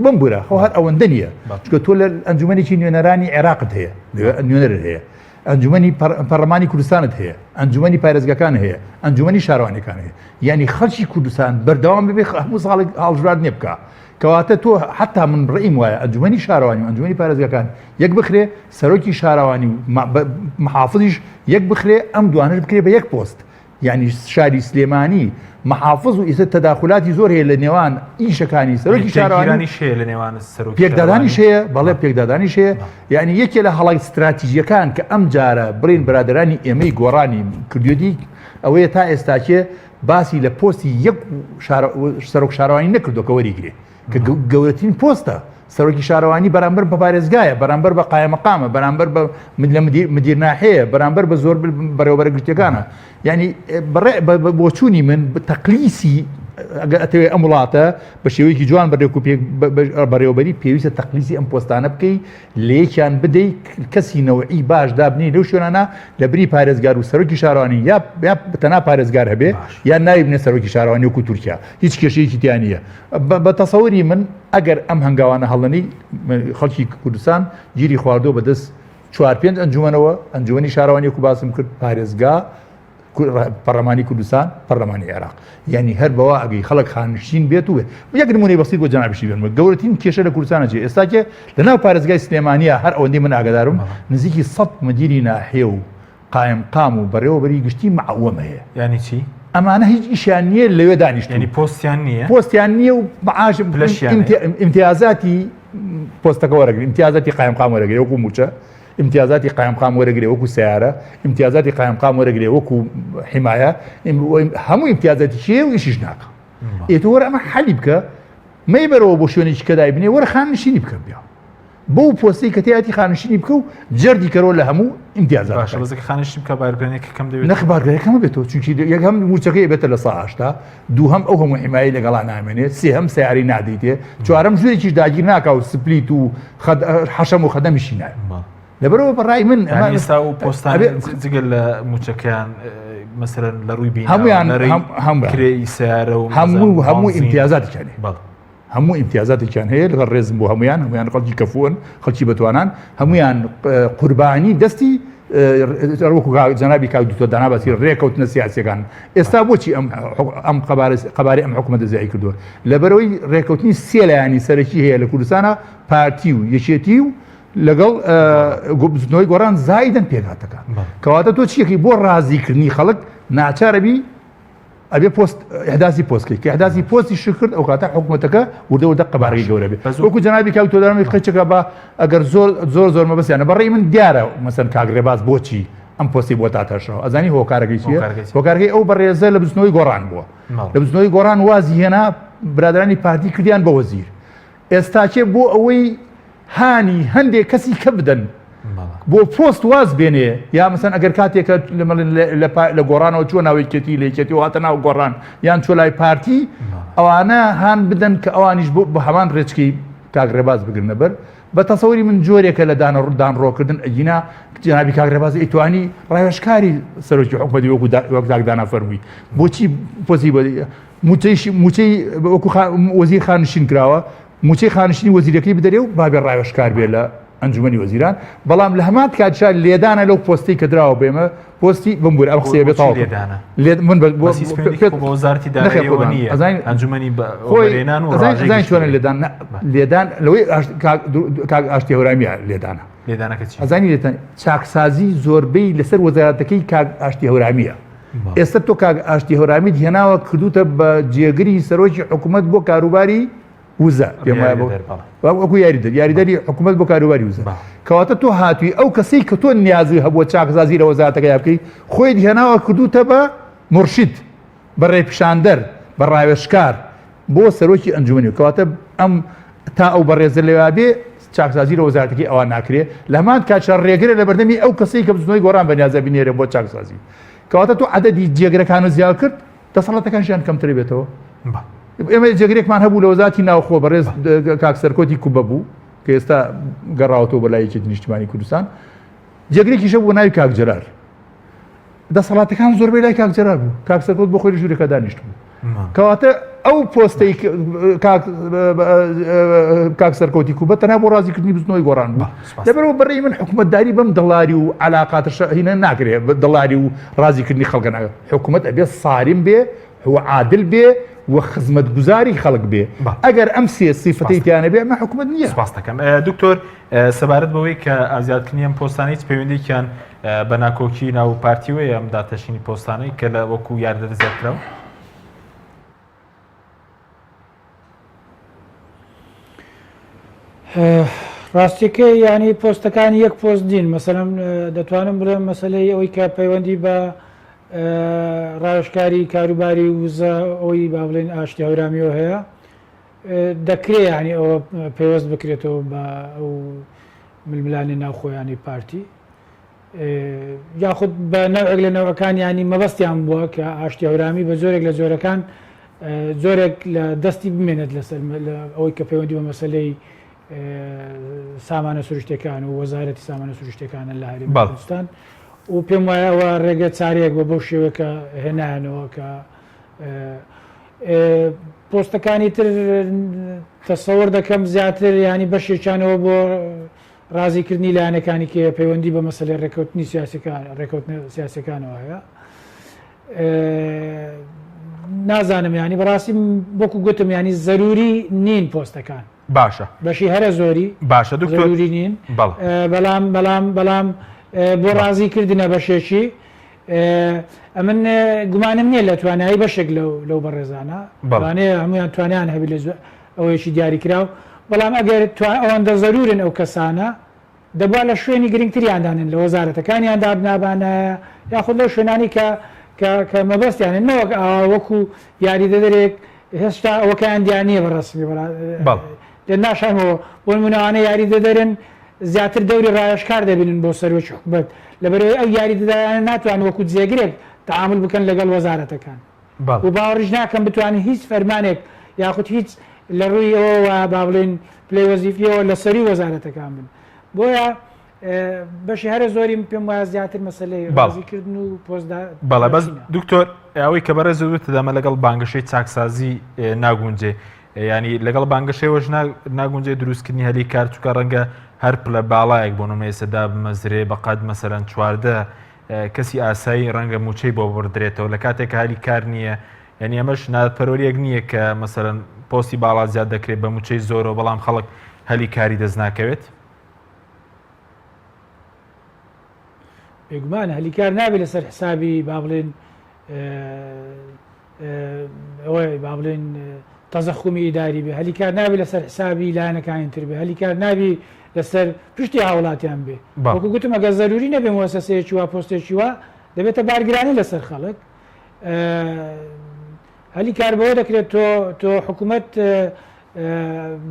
بمبورە خۆ هەر ئەوەندە نییە چونکە تۆ لە ئەنجومەنێکی نوێنەرانی عێراقت هەیە نوێنەرت هەیە ئەنجومەنی پەرلەمانی کوردستانت هەیە، ئەنجومەنی پارێزگاکان هەیە، ئەنجومەنی شارەوانیەکان هەیە. یانی خەڵکی کوردستان بەردەوام ببێ هەموو ساڵێک هەڵبژاردنێ بکا. کەواتە تۆ حتا من ڕێیم وایە ئەنجومەنی شارەوانی و ئەنجومەنی پارێزگاکان یەک بخرێ، سەرۆکی شارەوانی و محافزیش یەک بخرێ، ئەم دوانەش بکرێ بە یەک پۆست. یانی شاری سلێمانی محافز و ئیستا تەداخولاتی زۆر هەیە لە نێوان ئیشەکانی سەرۆکی شارەوانی هەیە لە نێوان سەرۆکی پێکدادانیش هەیە بەڵێ پێکدادانیش هەیە یعنی یەکێ لە هەڵای ستراتیژیەکان کە ئەم جارە بڵین برادرانی ئێمەی گۆڕانی کردیەتی ئەوەیە تا ئێستاکێ باسی لە پۆستی یەک سەرۆک شارەوانی نەکردو کە وەریگرێ کە گەورەترین پۆستە سەرۆکی شارەوانی بەرامبەر بە پارێزگایە بەرامبەر بە قایمەقامە بەرامبەر بە لە مدیر ناحەیە بەرامبەر بە زۆر بەڕێوەبەرە گشتیەکانە یعنی بۆچوونی من تەقلیسی ئەگەر ئەتەوێ ئەم وڵاتە بە شێوەیەکی جوان بەرێک و بەڕێوەبەری پێویستە تەقلیسی ئەم پۆستانە بکەی لەیەکیان بدەی کەسی نەوعی باش دابنی لەو شوێنانە لە بری پارێزگار و سەرۆکی شارەوانی یا تەنها پارێزگار هەبێ یان ناوی بنێ سەرۆکی شارەوانی وەکو تورکیا هیچ کێشەیەکی تیا نییە بە تەسەوری من ئەگەر ئەم هەنگاوانە هەڵنەنی خەڵکی کوردستان گیری خواردووە بەدەست چوار پێنج ئەنجومەنەوە ئەنجومەنی شارەوانی وەکو باسم کرد پارێزگا پەرلەمانی کوردستان پەرلەمانی عێراق یعنی هەر بەوە ئەگەی خەڵک خانشین بێت و یەک نمونەی بەسیط بۆ جەنابیشی بێنمە گەورەترین کێشە لە کوردستانە چیە ئێستا کێ لە ناو پارێزگای سلێمانیە هەر ئەوەندەی من ئاگادارم نزیکی 100 مدیری ناحیە و قایمقام و بەڕێوەبەری گشتی معوەم هەیە. یانی چی؟ ئەمانە هیچ ئیشیان نییە لەوێ دانیشتوون. یانی پۆستیان نییە؟ پۆستیان نییە و معاش پلەشیان هەیە. ئیمتیازاتی. پۆستەکە وەرەگری ئیمتیازاتی قایمقام وەرەگرێ وەکو موچە ئیمتیازاتی قایمقام وەرەگرێ وەکو سیارە ئیمتیازاتی قایمقام وەرەگرێ وەکو حمایە هەموو ئیمتیازاتی چیە و ئیشیش ناکە ئێ تۆ وەرە ئەمە حەلی بکە مەیبەرەوە بۆ شوێنێکی کە دایبنێ وەرە خاننشینی بکە بیا بەو پۆستەی کە تیاتی خانشینی بکە و جەردی کەرەوە لە هەموو ئیمتیازات باشە بەس خانشین بکە بارگرانیەکە کەم دەبێت نەخ بارگرانی کەم بێتەوە چونکی یەکەم مووچەکەی بێتە لە سا 80 دووهەم ئەو هەموو حیمایەی لەگەڵا نامێنێت سێهەم سەیارەی نادەیتێ چوارەم ژوورێکیش داگیر ناکا و سپلیت و حەشەم و خەدەمیشی ناوێت لەبەرەوە بەڕای من ئەمە ئێستا و پۆستان جگە لە مووچەکەیان مەسەرەن لە ڕووی بین هەمویان هەم کرێی سیارە و هەموو هەموو ئیمتیازاتیان هەیە هەموو ئیمتیازاتێکیان هەیە لەگەڵ ڕێزم بۆ هەمویان هەمویان خەڵکی کەفوون خەڵکی بەتوانان هەمویان قوربانی دەستی وەکو جەنابی کاک دکتۆر دانا باسی ڕێکەوتنە سیاسیەکان ئێستا بۆچی ئەم ئەم قەبارەی ئەم حکوومەتە زیای کردووە لەبەرەوەی ڕێکەوتنی سێ لایەنی سەرەکی هەیە لە کوردستانە پارتی و یەکێتی و لەگەڵ بزوتنەوەی گۆڕان زایدن پێکهاتەکان کەواتە تۆ چیەکەی بۆ ڕازیکردنی خەڵک ناچارەبی ئەبێ پۆست ئیحداسی پۆست کەی کە ئیحداسی پۆستی شک کرد ئەو کاتە حکوومەتەکە وردە وردە قەبارەی گەورە بێ وەکو جەنابی کاک تۆدارمی قەیچەکە بە ئەگەر زۆر زۆر زۆر مەبەستیانە بەڕێی من دیارە مەسەن کاک ڕێباز بۆچی ئەم پۆستی بۆ تاتەشەوە ئەزانی هۆکارەکەی چییە هۆکارەکەی ئەو بەڕێزە لە بزنەوەی گۆڕان بووە لە بزنەوەی گۆڕان وازی هێنا برادرانی پارتی کردیان بە وەزیر ئێستاکێ بۆ ئەوەی هانی هەندێک کەسی کە بدەن بۆ پۆست واز بێنێ یا مەسەن ئەگەر کاتێکە لە گۆڕانەوە چوە ناو یەکێتی لە یەکێتی هاتە ناو گۆڕان یان چۆ لای پارتی ئەوانە هان بدەن کە ئەوانیش بۆ بە هەمان ڕێچکەی کاک ڕێباز بگرنە بەر بە تەسەوری من جۆرێکە لە دانە ڕوودان ڕۆکردن ئەگینا جنابی کاک ڕێباز ئەیتوانی ڕاوێژکاری سەرۆکی حکومەتی وەکو وەک داگدانا فەرمووی بۆچی پۆسی موچەیشی موچەی وەکو وەزیر خانشین کراوە موچەی خانشینی وەزیرەکەی بدەرێ و بابێ ڕاوێژکار بێ لە ئەنجومەنی وەزیران بەڵام لە هەمان کاتشا لێدانە لەو پۆستی کە دراوە بێمە پۆستی بمبور ئەم قسەیە بێ تەواو لێدانە من بە وەزارەتی داراییەوە نییە ئەنجومەنی خۆی و ئەزانین چۆنە لێدان لێدان لەوەی کاک ئاشتی هەورامیە لێدانە لێدانەکە چی ئەزانی لێتان چاکسازی زۆربەی لەسەر وەزارەتەکەی کاک ئاشتی هەورامیە ئێستا تۆ کاک ئاشتی هەورامیت هێناوە کردوتە بە جێگری سەرۆکی حکوومەت بۆ کاروباری وزە پێم وایە وەکو یاریدەر یاریدەری حکوومەت بۆ کاروباری وزە کەواتە تۆ هاتووی ئەو کەسەی کە تۆ نیازی هەبووە چاکسازی لە وەزارەتەکەیا بکەی خۆیت هێناوە کردوتە بە مورشید بە ڕێپیشاندەر بە ڕاوێژکار بۆ سەرۆکی ئەنجومەنی کەواتە ئەم تا ئەو بەڕێزە لەوێ بێ چاکسازی لە وەزارەتەکەی ئەوان ناکرێ لە هەمان کاتشا ڕێگرە لە بەردەمی ئەو کەسەی کە بزنەوەی گۆڕان بەنیازە بینێرە بۆ چاکسازی کەواتە تۆ عەدەدی جێگرەکانت زیاد کرد دەسەڵاتەکانشیان کەمتر بێتەوە ئێمە جێگرێکمان هەبوو لە وەزارەتی ناوخۆ بەڕێز کاک سەرکۆتی کوبە بوو کە ئێستا گەڕاوەتەوە بە لای یەکێتی نیشتیمانی کوردستان جێگرێکیش هەبوو ناوی کاک جەلال دەسەڵاتەکان زۆربەی لای کاک جەلال بوو کاک سەرکۆت بۆ خۆی لە ژوورێکا دانیشت بوو کەواتە ئەو پۆستەی کاک سەرکەوتی کوبە تەنها بۆ ڕازیکردنی بزنەوەی گۆڕان بوو لەبەرەوە بەڕێی من حکوومەتداری بەم دڵاری و علاقاتە هینە ناکرێ دڵاری و ڕازیکردنی خەڵکە ناکرێت حکوومەت ئەبێ سارم بێ و عادل بێ و خزمەتگوزاری خەڵک بێ ئەگەر ئەم سێ سیفەتەی تیانە بێ ئەمە حکوومەت نییە. سپاس دەکەم دکتۆر سەبارەت بەوەی کە ئازادکردنی ئەم پۆستانە هیچ پەیوەندییان بە ناکۆکی ناو پارتیوەیە ئەم داتەشینی پۆستانەی کە لە وەکو یاردەر زیادکراوە؟ ڕاستیەکەی یانی پۆستەکان یەک پۆست نین مەسەلەن دەتوانم بڵێم مەسەلەی ئەوەی کە پەیوەندی بە ڕاوێژکاری کاروباری وزە ئەوەی با بڵێن ئاشتی هەورامیەوە هەیە دەکرێ یانی ئەوە پەیوەست بکرێتەوە بە ئەو ململانێ ناوخۆیانی پارتی یاخود بە نەوعێک لە نەوعەکان یانی مەبەستیان بووە کە ئاشتی هەورامی بە جۆرێک لە جۆرەکان جۆرێک لە دەستی بمێنێت لەسەر ئەوەی کە پەیوەندی بە مەسلەی سامانە سروشتەکان و وەزارەتی سامانە سروشتەکانە لە هەرێمی کوردستان و پێم وایە ئەوە ڕێگە چارەیەک بە بەو شێوەیە کە هێنایانەوە کە پۆستەکانی تر تەسەوەر دەکەم زیاتر ینی بەشێکیانەوە بۆ ڕازی کردنی لایەنەکانی کە پەیوەندی بە مەسەلەی ڕێککەوتنی سیاسەکان ڕێککەوتنە سیاسەکانەوە هەیە نازانم ینی بەڕاستی وەکو گوتم ینی زەروری نین پۆستەکان باشە بەشی هەرە زۆری باشە دکتۆر زەروری نین بەڵام بەڵام بەڵام بۆ ڕازی کردنە بەشێکی ئەمن گومانم نییە لە توانایی بەشێک لەو لەو بەڕێزانە بەڵێ هەمویان توانیان هەبی لە ئەوەیەکی دیاریکراو. بەڵام ئەگەر ئەوەندە زەرورن ئەو کەسانە دەبوا لە شوێنی گرنگتریان دانێن لە وەزارەتەکانیان دابنابانایە یاخود لەو شوێنانی کە کە کە مەبەستیانە نەوەک ئاوا وەکو یاریدەدەرێک هێشتا ئەوەکەیان دیار نییە بە ڕەسمی لێ ناشارمەوە بۆ نموونە ئەوانە یاریدەدەرن زیاتر دەوری ڕاوێژکار دەبینن بۆ سەرۆکی حکومەت لەبەرئەوەی ئەو یاریدەدەرانە ناتوانن وەکو جێگرێک تەعامول بکەن لەگەڵ وەزارەتەکان. و باوەڕیش ناکەم بتوانن هیچ فەرمانێک یاخود هیچ لە ڕووی ئەوەوە با بڵێین پلەی وەزیفیەوە لە سەرووی وەزارەتەکان بن بۆیە بەشی هەرە زۆری پێم وایە زیاتر مەسلەی ڕازیکردن و پۆستدا بەڵێ بەس دکتۆر ئەوەی کە بەڕێز وتت ئەمە لەگەڵ بانگەشەی چاکسازی ناگونجێ ینی لەگەڵ بانگەشەوەش ناگونجێ دروستکردنی هەلی کار چکە ڕەنگە هەر پلە باڵایەک بۆ نمە ئێستا دابمەزرێ بەقەد مەسەرەن 14 کەسی ئاسایی ڕەنگە مووچەی بۆ ببڕدرێتەوە لە کاتێک کە هەلی کار نییە یعنی ئەمەش نادپەروەریەک نییە کە مەسەرەن پۆستی باڵا زیاد دەکرێت بە مووچەی زۆرەوە بەڵام خەڵک هەلی کاری دەست ناکەوێت. بێگومان هەلی کار نابێت لەسەر حسابی با بڵێن ئەوەی با بڵێن تەزەخومی ئیداری بێ هەلی کار نابێ لەسەر حسابی لایەنەکانی تر بێ هەلی کار نابی لەسەر پشتی هاوڵاتیان بێ وەکو گوتم ئەگەر زەروری نەبێ موەسەسەیەکی وا پۆستێکی وا دەبێتە بارگرانی لەسەر خەڵک هەلی کار بەوە دەکرێت تۆ تۆ حکوومەت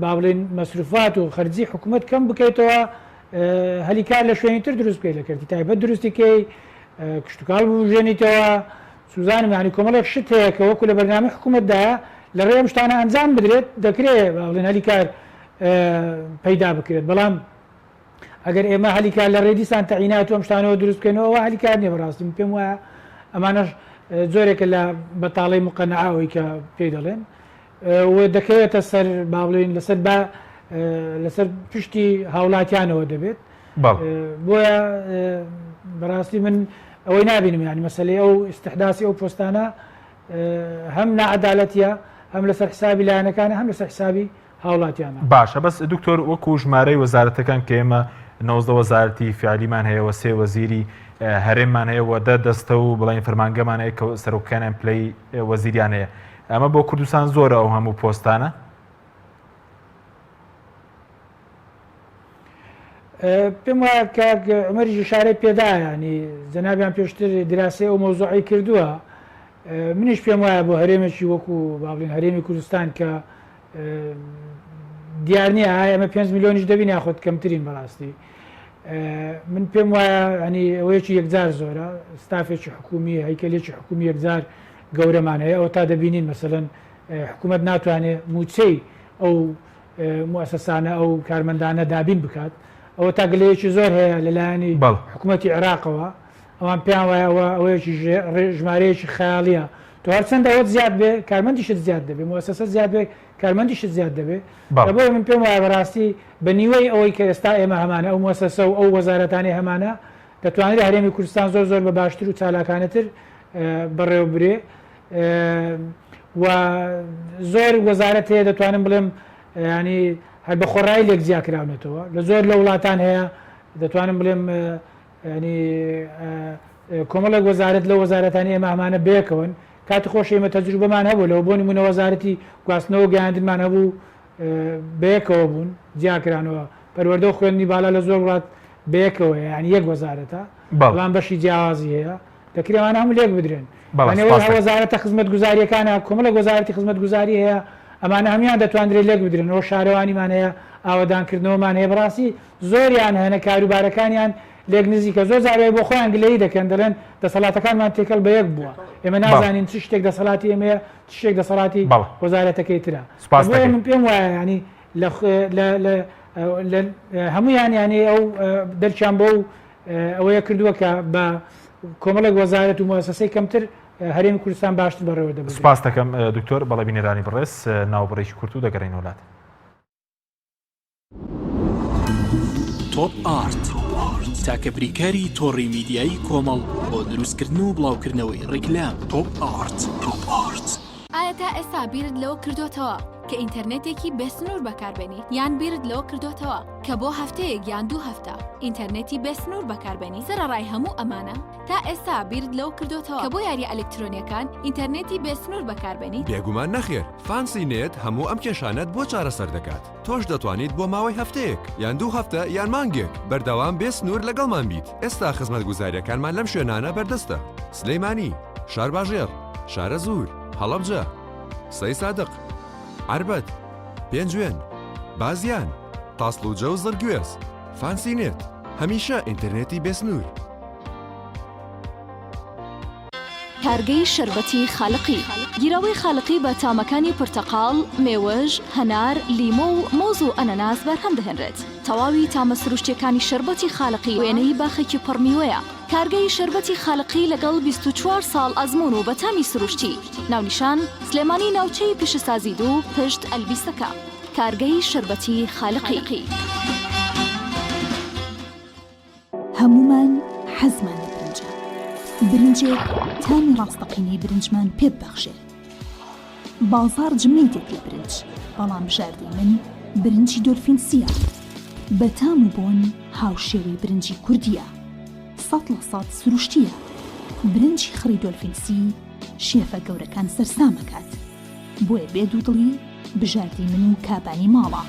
با بڵێن مەسروفات و خەرجی حکوومەت کەم بکەیتەوە هەلی کار لە شوێنی تر دروست بکەیت لە کەرتی تایبەت دروستی کەی کشتتوکاڵ بژێنیتەوە سوزانم یانی کۆمەڵێک شت هەیە کە وەکو لە بەرنامەی حکوومەتدایە لە ڕێی ئەم شتانە ئەنجام بدرێت دەکرێت با بڵێن هەلی کار پەیدا بکرێت بەڵام ئەگەر ئێمە هەلی کار لە ڕێی دیسان تەعینات و ئەم شتانەوە دروست بکەینەوە ئەوە هەلی کار نییە بەڕاستی من پێم وایە ئەمانەش جۆرێکە لە بەتاڵەی مقەنەعە ئەوەی کە پێی دەڵێن و دەکەوێتە سەر با بڵێین لەسەر با لەسەر پشتی هاوڵاتیانەوە دەبێت بۆیە بەڕاستی من ئەوەی نابینم ینی مەسلەی ئەو ئیسیحداسی ئەو پۆستانە هەم نەعادالەتە هەم لەسەر حسابی لایەنەکانە هەم لەسەر حسابی هاوڵاتیانە. باشە بەس دکتۆر وەکو ژمارەی وەزارەتەکان کە ئێمە 19 وەزارەتی فعلیمان هەیە و سێ وەزیری هەرێممان هەیە و دە دەستە و بڵێن فەرمانگەمان هەیە کە سەرۆکەکانیان پلەی وەزیریان هەیە ئەمە بۆ کوردستان زۆرە ئەو هەموو پۆستانە؟ پێم وایە کاک عومەریش ئیشارەی پێدا ینی جەنابیان پێشتر دراسەی ئەو مەوزوعەی کردووە منیش پێم وایە بۆ هەرێمێکی وەکو با بڵێین هەرێمی کوردستان کە دیار نییە ئایا ئەمە 5 میلیۆنیش دەبین یاخود کەمترین بەڕاستی من پێم وایە ینی ئەوەیەکی یەکجار زۆرە ستافێکی حکومی هەیکەلێکی حکومی یەکجار گەورەمان هەیە ئەوە تا دەبینین مەسەلەن حکوومەت ناتوانێت مووچەی ئەو موئەسەسانە ئەو کارمەندانە دابین بکات ئەوە تا گلەیەکی زۆر هەیە لەلایەنی حکوومەتی عێراقەوە ئەوان پێیان وایە ئەوە ئەوەیەکی ژمارەیەکی خەیاڵیە تۆ هەرچەند ئەوەت زیاد بێ کارمەندیشت زیاد دەبێ موئەسەسە زیاد بێ کارمەندیشت زیاد دەبێ بۆیە من پێم وایە بەڕاستی بە نیوەی ئەوەی کە ئێستا ئێمە هەمانە ئەو موئەسەسە و ئەو وەزارەتانەی هەمانە دەتوانرێ هەرێمی کوردستان زۆر زۆر بە باشتر و چالاکانەتر بەڕێوەبرێ و زۆر وەزارەت هەیە دەتوانم بڵێم ینی هەر بە خۆڕایی لێک جیا کراونەتەوە لە زۆر لە وڵاتان هەیە دەتوانم بڵێم ینی کۆمەڵێک وەزارەت لە وەزارەتانی ئێمە ئەمانە بەیەکەوەن کاتی خۆش ئێمە تەجروبەمان هەبوو لەوە بۆ نمونە وەزارەتی گواستنەوە گەیاندنمان هەبوو بەیەکەوە بوون جیاکرانەوە پەروەردە و خوێندنی باڵا لە زۆر وڵات بەیەکەوەیە یانی یەک وەزارەتە بەڵام بەشی جیاوازی هەیە دەکرێ ئەوانە هەموو لێک بدرێن یانی ئەوەی وەزارەتە خزمەتگوزارییەکانە کۆمەڵێک وەزارەتی خزمەتگوزاری هەیە ئەمانە هەموویان دەتواندرێت لێک بدرێنەوە شارەوانیمان هەیە ئاوەدانکردنەوەمان هەیە بەڕاستی زۆریان هەنە کاروبارەکانیان لێک نزیکە زۆر جار وای بۆ خۆیان گلەیی دەکەن دەڵێن دەسەڵاتەکانمان تێکەڵ بە یەک بووە ئێمە نازانین چ شتێک دەسەڵاتی ئێمەیە چ شتێک دەسەڵاتی وەزارەتەکەی ترە بۆیە من پێم وایە ینی لە لە لە لە هەموویان یانی ئەو دەرکیان بەو ئەوەیە کردووە کە بە کۆمەڵێک وەزارەت و موسسەی کەمتر هەرێمی کوردستان باشتر بەڕێوە دەبرێت. سپاس دەکەم دکتۆر، بەڵێ بینەرانی بەڕێز ناوبڕێکی کورت و دەگەڕێینەوە لات. تۆپ ئارت تاکە بریکاری تۆڕی میدیایی کۆمەڵ بۆ دروستکردن و بڵاوکردنەوەی ڕیکلام تۆپ ئارت. ئایا تا ئێستا بیرت لەوە کردۆتەوە؟ کە ئینتەرنێتێکی بێسنوور بەکاربێنیت؟ یان بیرت لەوە کردۆتەوە کە بۆ هەفتەیەک یان دوو هەفتە ئینتەرنێتی بێسنوور بەکاربێنیت؟ سەرەڕای هەموو ئەمانە، تا ئێستا بیرت لەوە کردۆتەوە کە بۆ یارییە ئەلکترۆنییەکان ئینتەرنێتی بێسنوور بەکاربێنیت؟ بێگومان نەخێر، فانسی نێت هەموو ئەم کێشانەت بۆ چارەسەر دەکات. تۆش دەتوانیت بۆ ماوەی هەفتەیەک، یان دوو هەفتە، یان مانگێک، بەردەوام بێ سنوور لەگەڵمان بیت. ئێستا خزمەتگوزارییەکانمان لەم شوێنانە بەردەستە، سلێمانی، شارباژێڕ، شارەزوور، هەڵەبجە، سەیسادق، عەربەت، پێنجوێن، بازیان، تاسڵوجە و زڕگوێز. فانسی نێت، هەمیشە ئینتەرنێتی بێ سنوور. کارگەی شەربەتی خالقی. گیراوەی خالقی بە تامەکانی پرتەقاڵ، مێوژ، هەنار، لیمۆ و مۆز و ئەنەناس بەرهەم دەهێنرێت. تەواوی تامە سروشتیەکانی شەربەتی خالقی وێنەی باخێکی پڕ میوەیە. کارگەی شەربەتی خالقی لەگەڵ 24 ساڵ ئەزموون و بە تامی سروشتی. ناونیشان، سلێمانی ناوچەی پیشەسازی دوو پشت ئەلبیسەکە. کارگەی شەربەتی خالقی. هەموومان حەزمان لە برنجە، برنجێک تامی ڕاستەقینەی برنجمان پێ ببەخشێ. بازاڕ جمەی دێت لە برنج، بەڵام بژاردەی من برنجی دۆلفین سییە. بە تام و بۆن هاوشێوەی برنجی کوردییە. 100% سروشتییە. برنجی خڕی دۆلفین سی شێفە گەورەکان سەرسام ئەکات. بۆیە بێ دوودڵی بژاردەی من و کابانی ماڵە.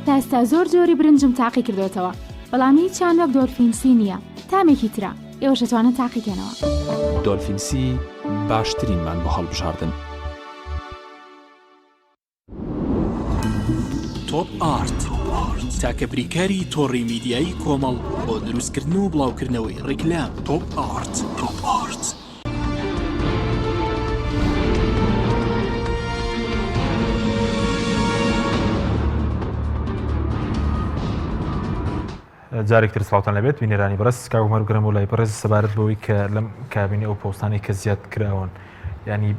تا ئێستا زۆر جۆری برنجم تاقی کردۆتەوە بەڵام هیچیان وەک دۆلفین سی نییە تامێکی ترە ئێوەش ئەتوانن تاقی کەنەوە. دۆلفین سی باشترینمان بۆ هەڵبژاردن. تۆپ ئارت، تاکە بریکاری تۆڕی میدیایی کۆمەڵ بۆ دروستکردن و بڵاوکردنەوەی ڕیکلام. تۆپ ئارت. تۆپ ئارت. جارێک تر سڵاوتان لەبێت بینەرانی بەڕێز کاک عومەر بگەڕێم بۆ لای بەڕێز سەبارەت بەوەی کە لەم کابینەی ئەو پۆستانەی کە زیاد کراون ینی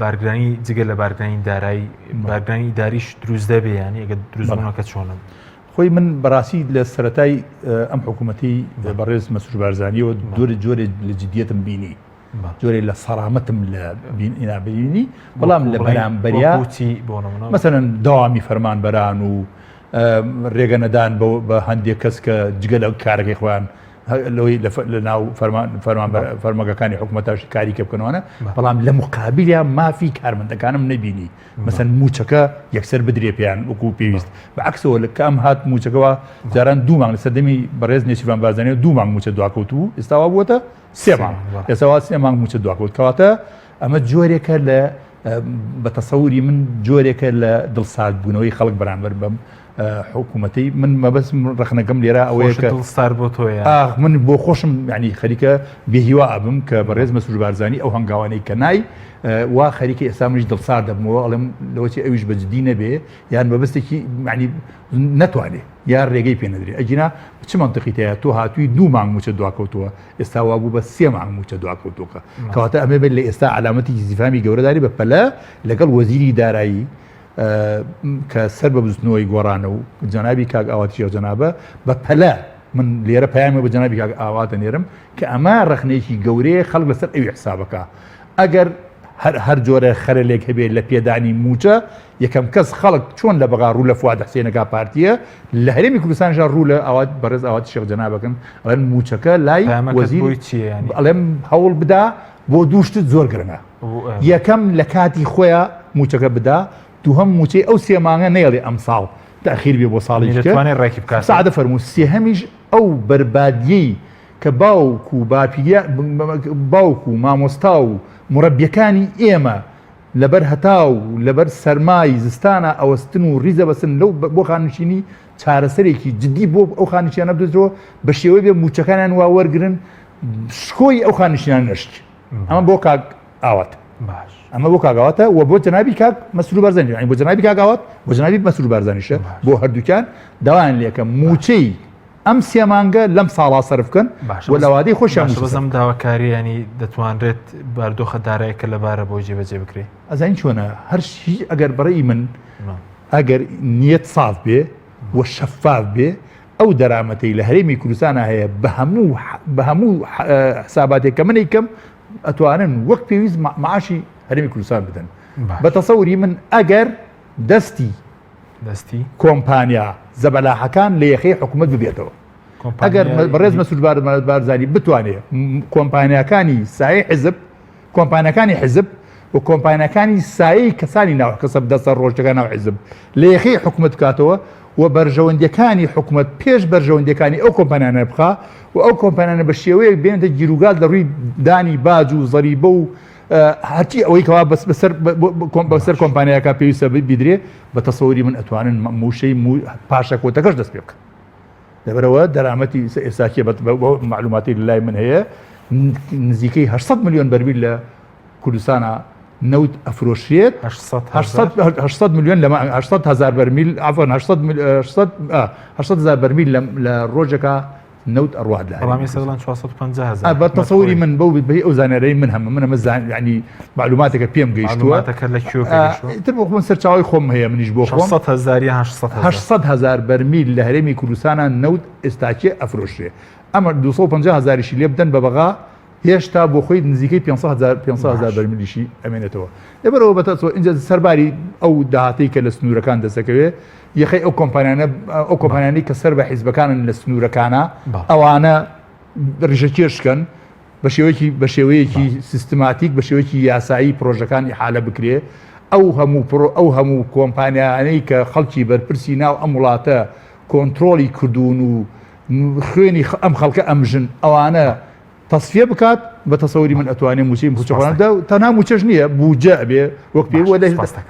بارگرانی جگە لە بارگرانی دارایی بارگرانی ئیداریش دروست دەبێ ینی ئەگەر دروستبوونەکە چۆنن خۆی من بەڕاستی لە سەتای ئەم حکوومەتی بەڕێز مەسرور بارزانیەوە جۆرە جۆرێ لە جدیەتم بینی جۆرێ لە سەرامەتم لە بینی بەڵام لە بەرامبەریا مەسەلەن دەوامی فەرمانبەران و ڕێگە نەدان بە هەندێک کەس کە جگە لە کارەکەی خۆیان لەوەی لە ناو فەرمەگەکانی حکوومەتاش کاری کە بکەنەوەە بەڵام لە مقابلیا مافی کارمەندەکانم نەبینی مەسەن موچەکە یەکسەر بدرێ پێیان وەکو پێویست بە عکسەوە لە کام هات موچەکەەوە جاران دوو مانگ لە سەردەمی بەڕێز نێچیرڤان بارزانی دوو مانگ موچە دواکەوتبوو ئێستاوا بووەتە سێ مانگ ئێستا وا سێ مانگ موچە دواکەوت کەواتە ئەمە جۆرێکە لە بە تەسەوری من جۆرێکە لە دڵساردبوونەوەی خەڵک بەرامبەر بەم حکوومەتەی من مەبەستم ڕەخنەکەم لێرە ئەوەیە کە دڵسار بۆ تۆیە ئاخ من بۆ خۆشم یعنی خەریکە بێهیوا ئەبم کە بەڕێز مەسرور بارزانی ئەو هەنگاوانەی کە نای وا خەریکە ئێستا منیش دڵسار دەبمەوە ئەڵێم لەوەچی ئەویش بە جدی نەبێ یان مەبەستێکی یعنی نەتوانێ یا ڕێگەی پێ نەدرێ ئەگینا چ مەنتقی تایە تۆ هاتووی دوو مانگ مووچە دواکەوتووە ئێستا وا بوو بە سێ مانگ مووچە دواکەوتووەکە کەواتە ئەمێ بێت لە ئێستا عەلامەتی ئیستیفهامی گەورەداری بە پەلە لەگەڵ وەزیری دارایی کە سەر بە بزوتنەوەی گۆڕانە و جەنابی کاک ئاواتی شێخ جەنابە بە پەلە من لێرە پەیامێ بە جەنابی کاک ئاوات دەنێرم کە ئەمە ڕەخنەیەکی گەورەیە خەڵک لەسەر ئەوی حسابەکە ئەگەر هەر هەر جۆرە خەلەلێک هەبێ لە پێدانی مووچە یەکەم کەس خەڵک چۆن لە بەغا ڕوو لە فواد حسێنەکا پارتیە لە هەرێمی کوردستانیشا ڕوو لە ئاوات بەڕێز ئاواتی شێخ جەنابەکەن ئەڵێن مووچەکە لای پەیامەکەت وەزیر بۆی چییە یانی؟ ئەڵێم هەوڵ بدا بۆ دوو شتت زۆر گرنگە یەکەم لە کاتی خۆیا مووچەکە بدا دووهەم مووچەی ئەو سێ مانگە نەیەڵێ ئەمساڵ تەئخیر بێ بۆ ساڵی دیکە دەتوانێت ڕێکی بکات سەعدە فەرموو سێهەمیش ئەو بەربادیەی کە باوک و باپیرە باوک و مامۆستا و مورەبیەکانی ئێمە لەبەر هەتاو و لەبەر سەرمای زستانا ئەوەستن و ڕیز ئەبەستن لەو بۆ خانەنشینی چارەسەرێکی جدی بۆ ئەو خانەنشینانە بدۆزرەوە بە شێوەی بێ مووچەکانیان وا وەرگرن شکۆی ئەو خانەنشینانە نەشکێ ئەمە بۆ کاک ئاوات باش ئەمە بۆ کاک ئاواتە و بۆ جەنابی کاک مەسرور بارزانی یانی بۆ جەنابی کاک ئاوات بۆ جەنابی مەسرور بارزانیشە بۆ هەردووکیان داوایان لێکەم مووچەی ئەم سێ مانگە لەم ساڵا سەرف بکەن باشە و لە وادەی خۆشیان باشە مووچە بەس سەرف ئەم داواکارییە ینی دەتوانرێت باردۆخە دارایەکە لەبارە بۆی جێبەجێ بکرێ؟ ئەزانی چۆنە هەر هیچ ئەگەر بەڕێی من ئەگەر نیەت ساف بێ و شەفاف بێ ئەو دەرامەتەی لە هەرێمی کوردستانە هەیە بە هەموو بە هەموو حساباتێک کە منی کەم ئەتوانن وەک پێویست معاشی هەرێمی کوردستان بدەن. بە تەسەوری من ئەگەر دەستی دەستی کۆمپانیا زەبەلاحەکان لە یەخەی حکوومەت ببێتەوە ئەگەر بەڕێز مەسعود بارزانی بتوانێ کۆمپانیاکانی سایەی حزب کۆمپانیاکانی حزب و کۆمپانیاکانی سایەی کەسانی ناو کەسە دەستە ڕۆژەکە ناو حزب لە یەخەی حکوومەت بکاتەوە و بەرژەوەندیەکانی حکوومەت پێش بەرژەوەندیەکانی ئەو کۆمپانیانە بخا و ئەو کۆمپانیانە بە شێوەیەک بێنێتە گیروگاز لە ڕووی دانی باج و زەریبە و هەرچی ئەوەی کەوا بەس بەسەر بەسەر کۆمپانیاکە پێویستە بیدرێ بە تەسەوری من ئەتوانن مووشەی پاشەکۆتەکەش دەست پێ بکەن لەبەرەوە دەرامەتی ئێساکیە بە معلوماتی لای من هەیە نزیکەی 800 میلیۆن بەرمیل لە کوردستانە نەوت ئەفرۆشرێت 800 میلیۆن لە 800 هزار بەرمیل عفوا 800 800 هزار بەرمیل لە ڕۆژەکە نەوت ئەڕوات لە بەڵام ئێستا دەڵێن 450 هەزار بە تەسەوری من بەو بەی ئەو زانیارەی من هەمە من ئەمە زان یعنی معلوماتێکە پێم گەیشتووە معلوماتەکە لە کوێ پێ گەیشتووە؟ ئیتر بۆ خۆم سەرچاوەی خۆم هەیە منیش بۆ خۆم 600 هەزار یان 800 هەزار 800 هەزار بەرمیل لە هەرێمی کوردستانە نەوت ئێستاکێ ئەفرۆشرێ ئەمە 250 هەزاریشی لێ بدەن بە بەغا هێشتا بۆ خۆی نزیکەی 500 هەزار 500 هەزار بەرمیلیشی ئەمێنێتەوە لەبەرەوە بەتەسەوە ئینجا سەرباری ئەو داهاتەی کە لە سنوورەکان دەسەکەوێ یەخەی ئەو کۆمپانیانە ئەو کۆمپانیانەی کە سەر بە حیزبەکانن لە سنوورەکانە ئەوانە ڕیشەکێش کەن بە شێوەیەکی بە شێوەیەکی سیستماتیک بە شێوەیەکی یاسایی پرۆژەکان ئیحالە بکرێ ئەو هەموو پرۆ ئەو هەموو کۆمپانیانەی کە خەڵکی بەرپرسی ناو ئەم وڵاتە کۆنترۆڵی کردوون و خوێنی ئەم خەڵکە ئەمژن ئەوانە تەسفیە بکات بە تەسەوری من ئەتوانێ موچەی موچەخۆران بدا و تەنها موچەش نییە بوجە ئەبێ وەک پێی وە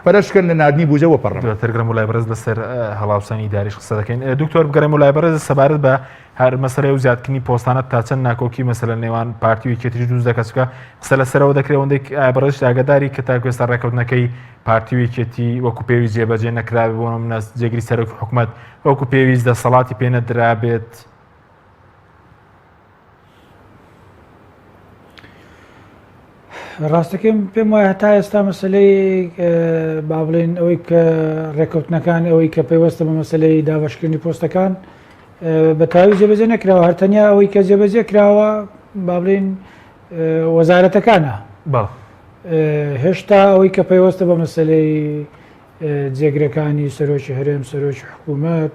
پەرش کەن لە ناردنی بوجە وە پەڕە دواتر گرم لای بەڕێز لەسەر هەڵاوسانی ئیداریش قسە دەکەین دکتۆر بگەڕێم لای بەڕێز سەبارەت بە هەر مەسەلەی و زیادکردنی پۆستانە تا چەند ناکۆکی مەسەلە نێوان پارتی و یەکێتیش دروست دەکات چونکە قسە لەسەرەوە دەکرێت ئەوەندەی بەڕێز ئاگاداری کە تاکو ئێستا ڕێکەوتنەکەی پارتی و یەکێتی وەکو پێویست جێبەجێ نەکرابێت بۆ نمونە جێگری سەرۆکی حکومەت وەکو پێویست دەسەڵاتی پێ نەدرابێت. ڕاستەکەی پێم وایە هەتا ئێستا مەسلەی با بڵێن ئەوەی کە ڕێککەوتنەکان ئەوەی کە پەیوەستە بە مەسلەی دابشکردنی پۆستەکان بە تەواوی جێبەجێ نەکراوە هەر تەنیا ئەوەی کە جێبەجێ کراوە با بڵێن وەزارەتەکانە هێشتا ئەوەی کە پەیوەستە بە مەسلەی جێگرەکانی سەرۆکی هەرێم، سەرۆکی حکوومەت،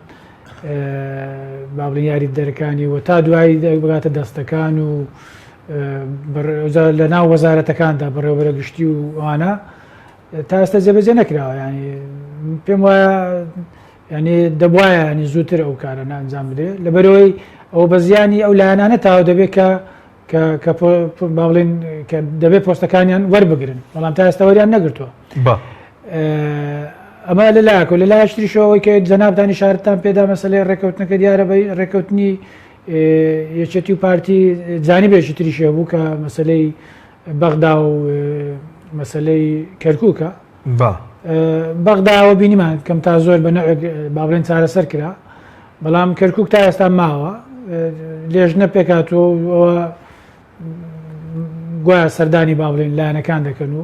با بڵێین یاریدەرەکانی و تا دوایی بگاتە دەستەکان و لە ناو وەزارەتەکاندا بەڕێوەبەرە گشتی و ئەوانە تا ئێستا جێبەجێ نەکراوە ینی پێم وایە ینی دەبواە ینی زووتر ئەو کارە ئەنجام بدرێت لەبەرەوەی ئەو بە زیانی ئەو لایەنانە تاو دەبێت کە کە کە با بڵێین کە دەبێت پۆستەکانیان وەربگرن بەڵام تا ئێستا وەریان نەگرتووە ئەمە لە لایەکەوە لە لایەکی تریشەوە کە جەنابتانی شارتان پێدا مەسەلەی ڕێککەوتنەکە دیارە بە ڕێککەوتنی یەکێتی و پارتی جانبێکی تریشێ بوو کە مەسلەی بەغدا و مەسلەی کەرکووکە بەغداوە بینیمان کەم تا زۆر بە نەوێک با بڵێن چارەسەر کرا بەڵام کەرکوک تا ئێستا ماوە لێژنە پێکاتوە ئەوە گوایە سەردانی با بڵێن لایەنەکان دەکەن و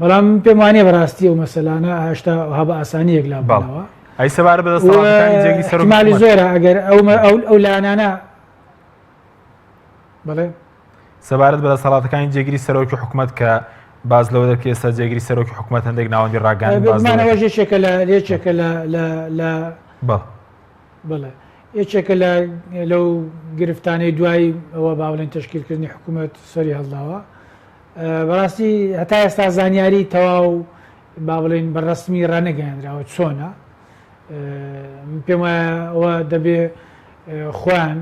بەڵام پێم وانە بەڕاستی ئەو مەسەلانە هێشتا ها بە ئاسانی یەک لا بڵەوە ئەی سەبارە بە دەسەڵاتەکانی جێگری سەرۆک مالی زۆرە ئەگەر ئەو ئەو لایەنانە بەڵێ سەبارەت بە دەسەڵاتەکانی جێگری سەرۆکی حکومەت کە باس لەوە دەکرێت ئێستا جێگری سەرۆکی حکومەت هەندێک ناوەندی ڕاگەیاندن باس لەوە بێگومان ئەوەش یەکێکە لە یەکێکە لە لە لە بەڵێ. بەڵێ یەکێکە لە لەو گرفتانەی دوای ئەوە با بڵێین تەشکیلکردنی حکوومەت سەری هەڵداوە بەڕاستی هەتا ئێستا زانیاری تەواو با بڵێین بە ڕەسمی ڕانەگەیاندراوە چۆنە من پێم وایە ئەوە دەبێ خۆیان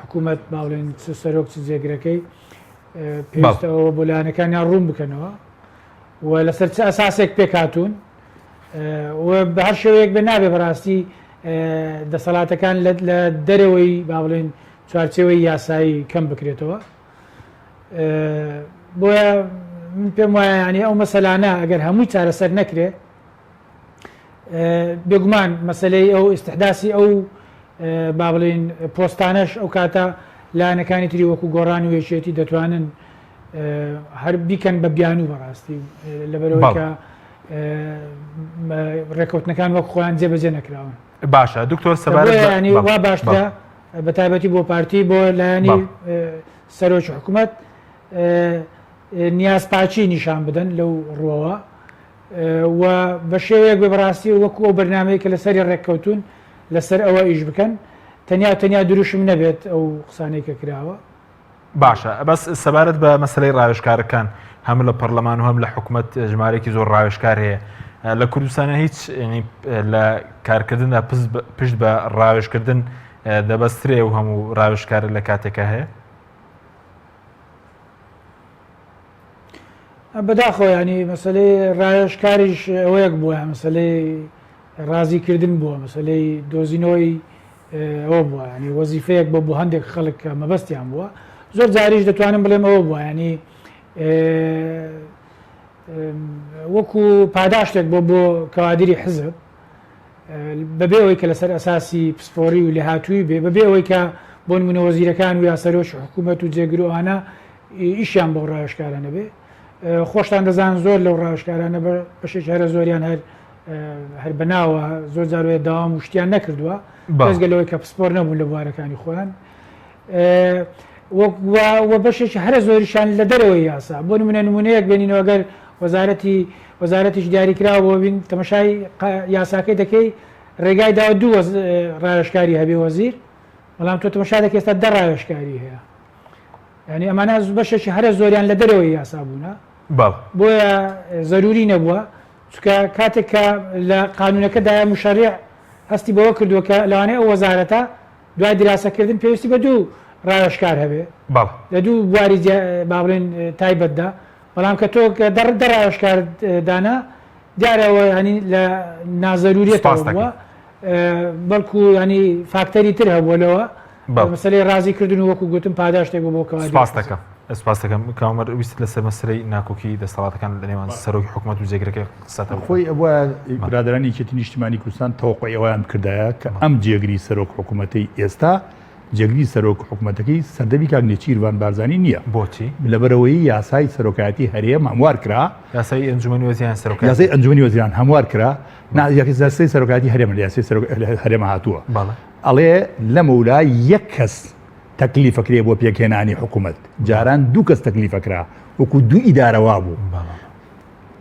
حکوومەت با بڵێن چ سەرۆک چ جێگرەکەی پێویستە ئەوە بۆ لایەنەکانیان ڕوون بکەنەوە و لەسەر چ ئەساسێک پێکهاتوون و بە هەر شێوەیەک بێ نابێ بەڕاستی دەسەڵاتەکان لە دەرەوەی با بڵێن چوارچێوەی یاسایی کەم بکرێتەوە بۆیە من پێم وایە ینی ئەو مەسەلانە ئەگەر هەمووی چارەسەر نەکرێ بێگومان مەسلەی ئەو ئیسیحداسی ئەو با بڵین پۆستانەش ئەو کاتە لایەنەکانی تری وەکو گۆڕان و یەکێتی دەتوانن هەر بیکەن بە بیانوو بەڕاستی لەبەرەوەی کە ڕێککەوتنەکان وەک خۆیان جێبەجێ نەکراون. باشە دکتۆر سەبارەت بە ینی وا باشترە بە تایبەتی بۆ پارتی بۆ لایەنی سەرۆکی حکوومەت نیازپاکی نیشان بدەن لەو ڕووەوە. و بە شێوەیەک بێ بەڕاستی وەکو ئەو بەرنامەیە کە لەسەری ڕێککەوتوون لەسەر ئەوە ئیش بکەن تەنیا و تەنیا دروشم نەبێت ئەو قسانەی کە کراوە. باشە بەس سەبارەت بە مەسەلەی ڕاوێژکارەکان هەم لە پەرلەمان و هەم لە حکومەت ژمارەیەکی زۆر ڕاوێژکار هەیە لە کوردستانە هیچ لە کارکردندا پشت بە ڕاوێژکردن دەبەسترێ و هەموو ڕاوێژکارە لە کاتێکە هەیە؟ بەداخەوە ینی مەسلەی ڕاوێژکاریش ئەوەیەک بووە مەسلەی ڕازیکردن بووە مەسلەی دۆزینەوەی ئەوە بووە ینی وەزیفەیەک بۆ بۆ هەندێک خەڵک کە مەبەستیان بووە زۆر جاریش دەتوانم بڵێم ئەوە بووە ینی وەکو پاداشتێک بۆ بۆ کەوادری حزب بەبێ ئەوەی کە لەسەر ئەساسی پسپۆری و لێهاتووی بێ بەبێ ئەوەی کە بۆ نمونە وەزیرەکان و یا سەرۆکی حکوومەت و جێگر و ئەوانە ئیشیان بەو ڕاوێژکارانە بێ خۆشتان دەزان زۆر لەو ڕاوێژکارانە بە بەشێکی هەرە زۆریان هەر هەر بەناوە زۆر جار وەیە داوام و شتیان نەکردووە بەزگە لەوەی کە پسپۆر نەبوون لە بوارەکانی خۆیان و بەشێکی هەرە زۆریشان لە دەرەوەی یاسا بۆ نمونە نمونەیەک بێنینەوە گەر وەزارەتی وەزارەتیش دیاریکراوە بۆ بین تەمەشای یاساکەی دەکەی ڕێگای داوە دوو ڕاوێژکاری هەبێ وەزیر بەڵام تۆ تەمەشا دەکەی ئێستا دە ڕاوێژکاری هەیە یعنی ئەمانە بەشێکی هەرە زۆریان لە دەرەوەی یاسا بوونە بۆیە زەروری نەبووە چونکە کاتێک کە لە قانونەکەدایە مشەریع هەستی بەوە کردووە کە لەوانەیە ئەو وەزارەتە دوای دیراسەکردن پێویستی بە دوو ڕاوێژکار هەبێ لە دوو بواری با بڵێن تایبەتدا بەڵام کە تۆ کە دە ڕاوێژکار دانا دیارەوە ینی لە نازەروریەتەوە بووە بەڵکو ینی فاکتەری تر هەبووە لەوە مەسەلەی ڕازی کردن و وەکو گوتم پاداشتێک بۆ کەوا سپاس دەکەم سپاس دەکەم کامەر ویست لەسەر مەسەلەی ناکۆکی دەسەڵاتەکان لە نێوان سەرۆکی حکوومەت و جێگرەکەی قسەتە خۆی ئەوە برادرانی یەکێتی نیشتیمانی کوردستان تەوەقعی ئەویان بکردایە کە ئەم جێگری سەرۆک حکوومەتەی ئێستا جێگری سەرۆک حکوومەتەکەی سەردەمی کاک نێچیرڤان بارزانی نییە. بۆچی؟ لەبەرئەوەی یاسای سەرۆکایەتی هەرێم هەموار کرا. یاسای ئەنجومەنی وەزیران سەرۆکایەتی. یاسای ئەنجومەنی وەزیران هەموار کرا. نا یاسای سەرۆکایەتی هەرێم لە یاسای سەرۆک هەرێم هاتووە. بەڵێ. ئەڵێ لەمەولا یەک کەس تەکلیف ئەکرێ بۆ پێکهێنانی حکوومەت. جاران دوو کەس تەکلیف ئەکرا وەکوو دوو ئیدارە وابوو. بەڵێ.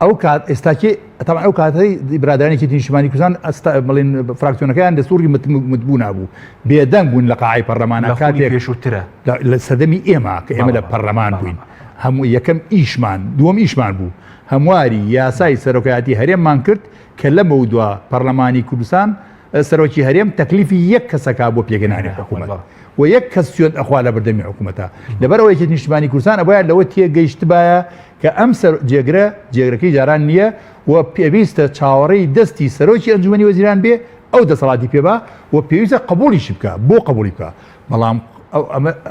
ئەو کات ئێستا کێ تەبعەن ئەو کاتەی برادەرانی یەکێتی نیشتیمانی کوردستان ئەستا بڵێن فراکسیۆنەکەیان لە سوڕی متبوونا بوو بێدەنگ بوون لە قاعەی پەرلەمانە لە خولی کاتێک پێشووترە لە سەردەمی ئێمە کە ئێمە لە بەڵێ پەرلەمان بەڵێ بووین هەموو یەکەم ئیشمان دووەم ئیشمان بوو هەمواری یاسای سەرۆکایەتی هەرێممان کرد کە لەمەودوا پەرلەمانی کوردستان سەرۆکی هەرێم تەکلیفی یەک کەسەکا بۆ پێکهێنانی حکوومەت و یەک کەس سوێند ئەخوا لە بەردەمی حکوومەتە لەبەر ئەوە یەکێتی نیشتمانی کوردستان ئەبوایە لەوە تێگەیشتبایە کە ئەم سەر جێگرە جێگرەکەی جاران نییە و پێویستە چاوەڕێی دەستی سەرۆکی ئەنجومەنی وەزیران بێ ئەو دەسەڵاتی پێ با و پێویستە قبوڵیشی بکا بۆ قبوڵی بکا بەڵام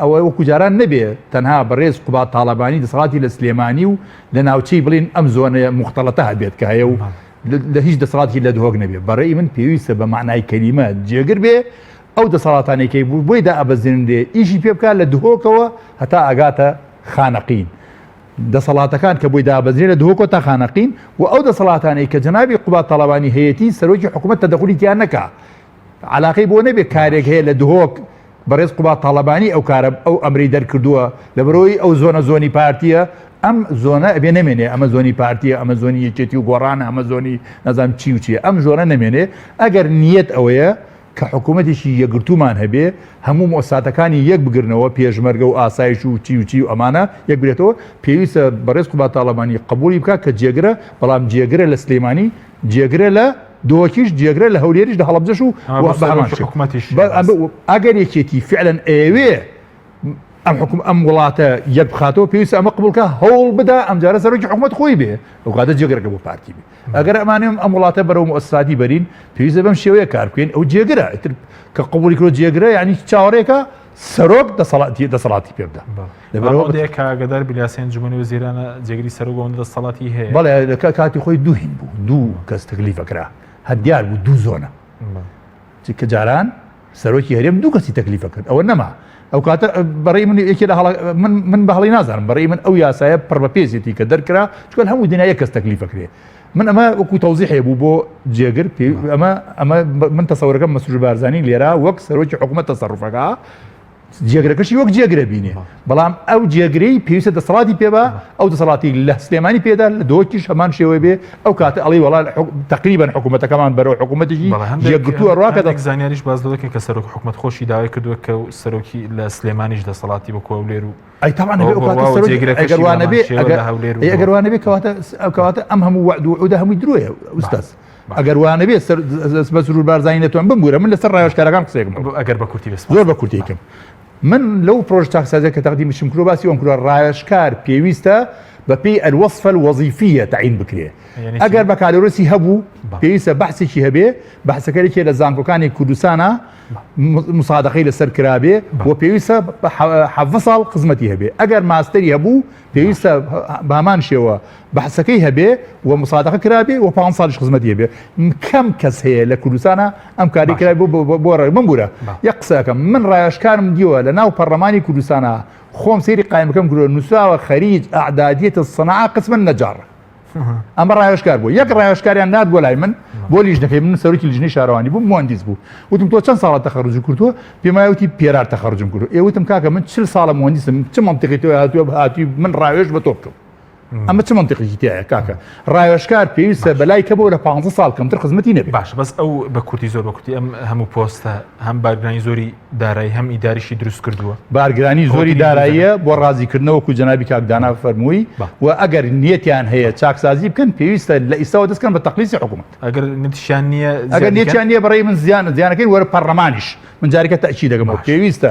ئەوە وەکو جاران نەبێ تەنها بەڕێز قوباد تاڵەبانی دەسەڵاتی لە سلێمانی و لە ناوچەی بڵین ئەم زۆنە موختەڵەتە هەبێت کە هەیە و لە هیچ دەسەڵاتی لە دهۆک نەبێ بەڕێی من پێویستە بە مەعنای کەلیمە جێگر بێ ئەو دەسەڵاتانەی کەی بوو بۆی دائەبەزێنرێ ئیشی پێ بکا لە دهۆکەوە هەتا ئەگاتە خانەقین دەسەڵاتەکان کە بۆی دابەزرێ لە دهۆکەوە تا خانەقین و ئەو دەسەڵاتانەی کە جەنابی قوباد تاڵەبانی هەیەتی سەرۆکی حکوومەت تەدەخولی تیا نەکا علاقەی بۆ نەبێ کارێک هەیە لە دهۆک بەڕێز قوباد تاڵەبانی ئەو کارە ئەو ئەمری دەرکردووە لەبەرئەوەی ئەو زۆنە زۆنی پارتیە ئەم زۆنە ئەبێ نەمێنێ ئەمە زۆنی پارتیە ئەمە زۆنی یەکێتی و گۆڕانە ئەمە زۆنی نازانم چی و چیە ئەم زۆنە نەمێنێ ئەگەر نیەت ئەوەیە کە حکوومەتێکی یەکگرتوومان هەبێ هەموو مۆساتەکانی یەک بگرنەوە پێشمەرگە و ئاسایش و چی و چی و ئەمانە یەک بگرێتەوە پێویستە بەڕێز قوباد تاڵەبانی قبوڵی بکات کە جێگرە بەڵام جێگرە لە سلێمانی جێگرە لە دهۆکیش جێگرە لە هەولێریش لە هەڵەبجەش و بە هەمان شێوە. حکومەتیش ئەگەر یەکێتی فعلەن ئەیەوێ ئەم حکوم ئەم وڵاتە یەک بخاتەوە پێویستە ئەمە قبوڵ کە هەوڵ بدا ئەمجارە سەرۆکی حکومەت خۆی بێ ئەو کاتە جێگرەکە بۆ پارتی بێ ئەگەر ئەمانێم ئەم وڵاتە بەرەو موئەسساتی بەرین پێویستە بەم شێوەیە کار بکەین ئەو جێگرە ئیتر کە قبوڵی کرد جێگرە یعنی چاوەڕێکە سەرۆک دەسەڵاتی دەسەڵاتی پێ بدا لەبەرئەوە دەیە کە ئاگادار بی لاسێن ئەنجومەنی وەزیرانە جێگری سەرۆک ئەوەندە دەسەڵاتی هەیە. بەڵێ لە کاتی خۆی دوو هین بوو دوو کەس تەکلیفە کرا هەر دیار بوو دوو زۆنە کە جاران سەرۆکی هەرێم دوو کەسی تەکلیفە کرد ئەوە نەما ئەو کاتە بەڕێی من یەکێ لە هەڵە من من بە هەڵی نازانم بەڕێی من ئەو یاسایە پڕ بە پێزێتی کە دەرکرا چونکە هەموو دنیا یەک کەس تەکلیفە کرێ من ئەمە وەکو تەوزیحێ بوو بۆ جێگر ئەمە ئەمە من تەسەورەکەم مەسرور بارزانی لێرە وەک سەرۆکی حکوومەت تەسەڕوفەکە. جێگرەکەشی وەک جێگرە بینێ بەڵام ئەو جێگرەی پێویستە دەسەڵاتی پێ بە ئەو دەسەڵاتی لە سلێمانی پێدا لە دۆکیش هەمان شێوەی بێ ئەو کاتە ئەڵی وڵا تقریبا حکوومەتەکەمان بەرەو حکوومەتێکی یەکگرتوو ڕوا کە زانیاریش باز دەکەن کە سەرۆک حکوومەت خۆشی داوای کردووە کە سەرۆکی لە سلێمانیش دەسەڵاتی بە هەولێر و ئەی تاوان ئەو کاتە سەرۆک ئەگەر وانەبێ ئەگەر وانەبێ کەواتە کەواتە ئەم هەموو وعد و وعودە هەمووی درۆیە ئوستاز ئەگەر وانەبێ سەر مەسرور بارزانی نەتوان بمبورە من لەسەر ڕاوێژکارەکان قسەیەکم ئەگەر بە کورتی بێ زۆر بە کورتیکەم من لەو پرۆژە چاکسازیە کە تەقدیمشم کردووە باسی ئەوەم کردووە ڕاوێژکار پێویستە بە پێی الوصفە الوظیفیە تەعین بکرێ ئەگەر بەکالۆرۆسی هەبوو پێویستە بەحسێکی هەبێ بەحسەکە یەکێ لە زانکۆکانی کوردستانە مسادەقەی لەسەر کرابێ و پێویستە حەڤدە ساڵ خزمەتی هەبێ ئەگەر ماستەری هەبوو پێویستە بەهەمان شێوە بەحسەکەی هەبێ و مسادەقە کرابێ و پانز ساڵیش خزمەتی هەبێ کەم کەس هەیە لە کوردستانە ئەم کاری کرای بۆ بۆ ڕێ بمبورە یەک قسەکەم من ڕاوێژکارم دیوە لە ناو پەرلەمانی کوردستانە خۆم سەیری قایمەکەم کردووە نووسراوە خەریج ئەعدادیەت الصناعە قسم النجار ئەمە ڕاوێژکار بوو یەک ڕاوێژکاریان نارد بۆ لای من بۆ لیژنەکەی من سەرۆکی لیژنەی شارەوانی بووم موهەندیس بوو وتم تۆ چەند ساڵە تەخەڕوجی کردووە پێم وایە وتی پێرار تەخەڕوجم کردووە ئێ وتم کاکە من 40 ساڵە موهەندیسم چ مەنتیقی تۆ هاتووە هاتووی من ڕاوێژ بە تۆ بکەم ئەمە چ مەنتیقێکی تایە کاکە ڕاوێژکار پێویستە بەلای کەمەوە لە 15 ساڵ کەمتر خزمەتی نەبێت باشە بەس ئەو بە کورتی زۆر بە کورتی ئەم هەموو پۆستە هەم بارگرانی زۆری دارایی هەم ئیداریشی دروست کردووە. بارگرانی زۆری داراییە بۆ ڕازیکردنە وەکو جەنابی کاک دانا فەرمووی و ئەگەر نیەتیان هەیە چاکسازی بکەن پێویستە لە ئیستاوە دەست کەن بە تەقلیسی حکوومەت. ئەگەر نیەتیشیان نییە ئەگەر نیەتیان نییە بەڕێی من زیان زیانەکەی وەرە پەڕلەمانیش من جارێکە تەئکید دەکەمەوە پێویستە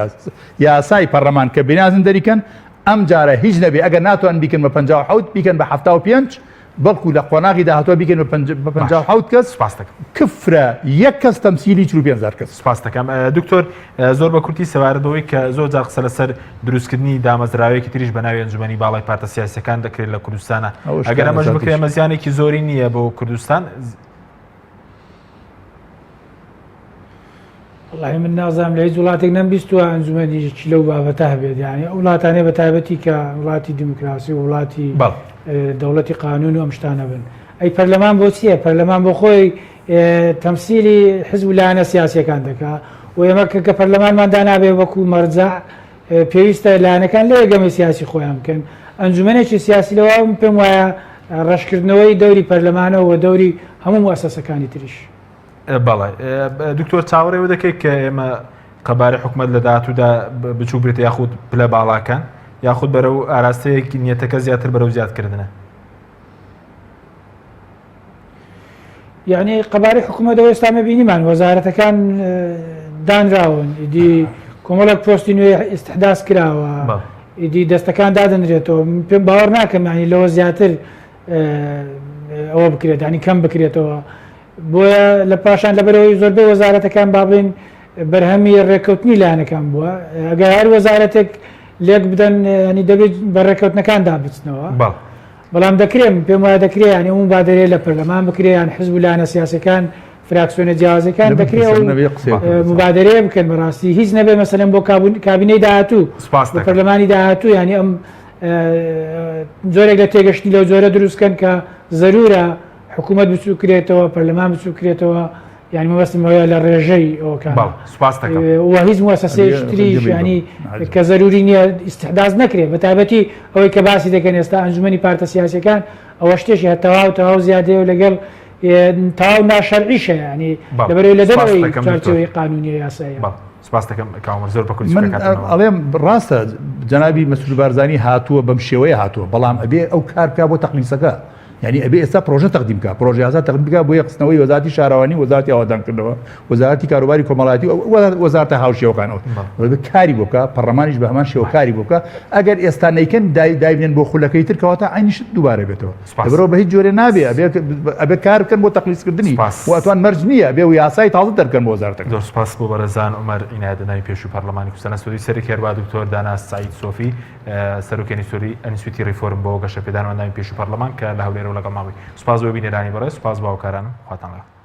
یاسای پەڕلەمان کە بنازن دەریکەن ئەم جارە هیچ نەبێ ئەگەر ناتوان بیکەن بە 57 بیکەن بە 75 بەڵکو لە قۆناغی داهاتوە بیکەن بە 57 کەس سپاس دەکەم. کفرە یەک کەس تەمسیلی 45 هەزار کەس. سپاس دەکەم دکتۆر زۆر بە کورتی سەبارەت بەوەی کە زۆر جار قسە لەسەر دروستکردنی دامەزراوەیەکی تریش بە ناوی ئەنجومەنی باڵای پارتە سیاسیەکان دەکرێت لە کوردستانە ئەگەر ئەمەش بکرێت ئەمە زیانێکی زۆری نییە بۆ کوردستان. وەڵاهی من نازانم لە هیچ وڵاتێک نەمبیستووە ئەنجومەنیی لەو بابەتە هەبێت یعنی ئەو وڵاتانەی بە تایبەتی کە وڵاتی دیموکراسی و وڵاتی دەوڵەتی قانون و ئەم شتانە بن ئەی پەرلەمان بۆ چییە پەرلەمان بۆ خۆی تەمسیلی حزب و لایەنە سیاسیەکان دەکا و ئێمە کە کە پەرلەمانمان دانابێ وەکو مەرجەع پێویستە لایەنەکان لەوێ گەمەی سیاسی خۆیان بکەن ئەنجومەنێکی سیاسی لەوە پێم وایە ڕەشکردنەوەی دەوری پەرلەمانە و دەوری هەموو موسسەکانی تریش. بەڵێ دکتۆر چاوەڕێ ئەوە دەکەیت کە ئێمە قەبارەی حکومەت لە داهاتوودا بچووک بێت یاخود پلە باڵاکان یاخود بەرەو ئاراستەیەک نیەتەکە زیاتر بەرەو زیادکردنە؟ یعنی قەبارەی حکوومەت ئەوە ئێستا مەبینیمان وەزارەتەکان دانراون ئیدی کۆمەڵێک پۆستی نوێ ئیستحداس کراوە ئیدی دەستەکان دادەنرێتەوە پێم باوەڕ ناکەم ینی لەوە زیاتر ئەوە بکرێت ینی کەم بکرێتەوە بۆیە لە پاشان لەبەرئەوەی زۆربەی وەزارەتەکان با بڵێین بەرهەمی ڕێککەوتنی لایەنەکان بووە ئەگەر هەر وەزارەتێک لێک بدەن ینی دەبێت بە ڕێککەوتنەکاندا بچنەوە بەڵام دەکرێن پێم وایە دەکرێت ینی ئەو مبادرەیە لە پەرلەمان بکرێ یان حزب و لایەنە سیاسەکان فراکسیۆنە جیاوازەکان دەکرێت ئەو مبادرەیە بکەن بەڕاستی هیچ نەبێ مەسەلەن بۆ کابینەی داهاتوو پەرلەمانی داهاتوو ینی ئەم جۆرێک لە تێگەشتنی لەو جۆرە دروستکەن کە زەرورە حکوومەت بچووکرێتەوە، پەرلەمان بچووکرێتەوە، یانی مەبەستم ئەوەیە لە ڕێژەی ئەوەکان. بەڵێ، سوپاست دەکەم. و هیچ موئەسەسەیەکی تریش یانی کە زەرووری نییە ئیستحداس نەکرێت، بە تایبەتی ئەوەی کە باسی دەکەن ئێستا ئەنجومەنی پارتە سیاسییەکان ئەوە شتێکی هە تەواو تەواو زیادەیە و لەگەڵ تەواو ناشەرعیشە یانی لەبەرئەوەی لە دەرەوەی چوارچێوەی قانوونیە یاساییە. بەڵێ، سوپاست دەکەم کاک عومەر، زۆر بە کورتی من ئەڵێم ڕاستە جەنابی مەسرور بارزانی هاتووە بەم شێوەیە هاتووە، بەڵام ئەبێ ئەو کار بکا بۆ تەقلیسەکە. یانی ئەبێ ئێستا پرۆژە تەقدیم بکا، پرۆژە یاسا تەقدیم بکا بۆ یەکخستنەوەی وەزارەتی شارەوانی، وەزارەتی ئاوەدانکردنەوە، وەزارەتی کاروباری کۆمەڵایەتی و وەزارەتە هاوشێوەکانەوە. ئەبێ کاری بۆ بکا، پەڕلەمانیش بە هەمان شێوە کاری بۆ بکا. ئەگەر ئێستا نەیکەن دای دایبنێن بۆ خولەکەی تر کەواتە عەینی شت دووبارە بێتەوە. لەبەرئەوە بە هیچ جۆرێ نابێ ئەبێ ئەبێ کار بکەن بۆ تەقلیسکردنی و ئەتوان مەرج نییە ئەبێ و یاسای تازە دەربکەن بۆ وەزارەتەکە. زۆر سوپاس بۆ بەڕێزان عومەر عینایەت ئەندامی پێشووی پەڕلەمانی کوردستان لە ستۆدیۆی سەرەکی هەروەها دکتۆر دانا سەعید سۆفی سەرۆکی ئەنیستوتی ڕیفۆرم بۆ گەشەپێدان و ئەندامی پێشووی پەڕلەمان کە لە هەولێرەوە لەگەڵمان بووی. سوپاس بۆ بینەرانی بەڕێز، سوپاس بۆ هاوکارانم. خواتان لەگەڵ.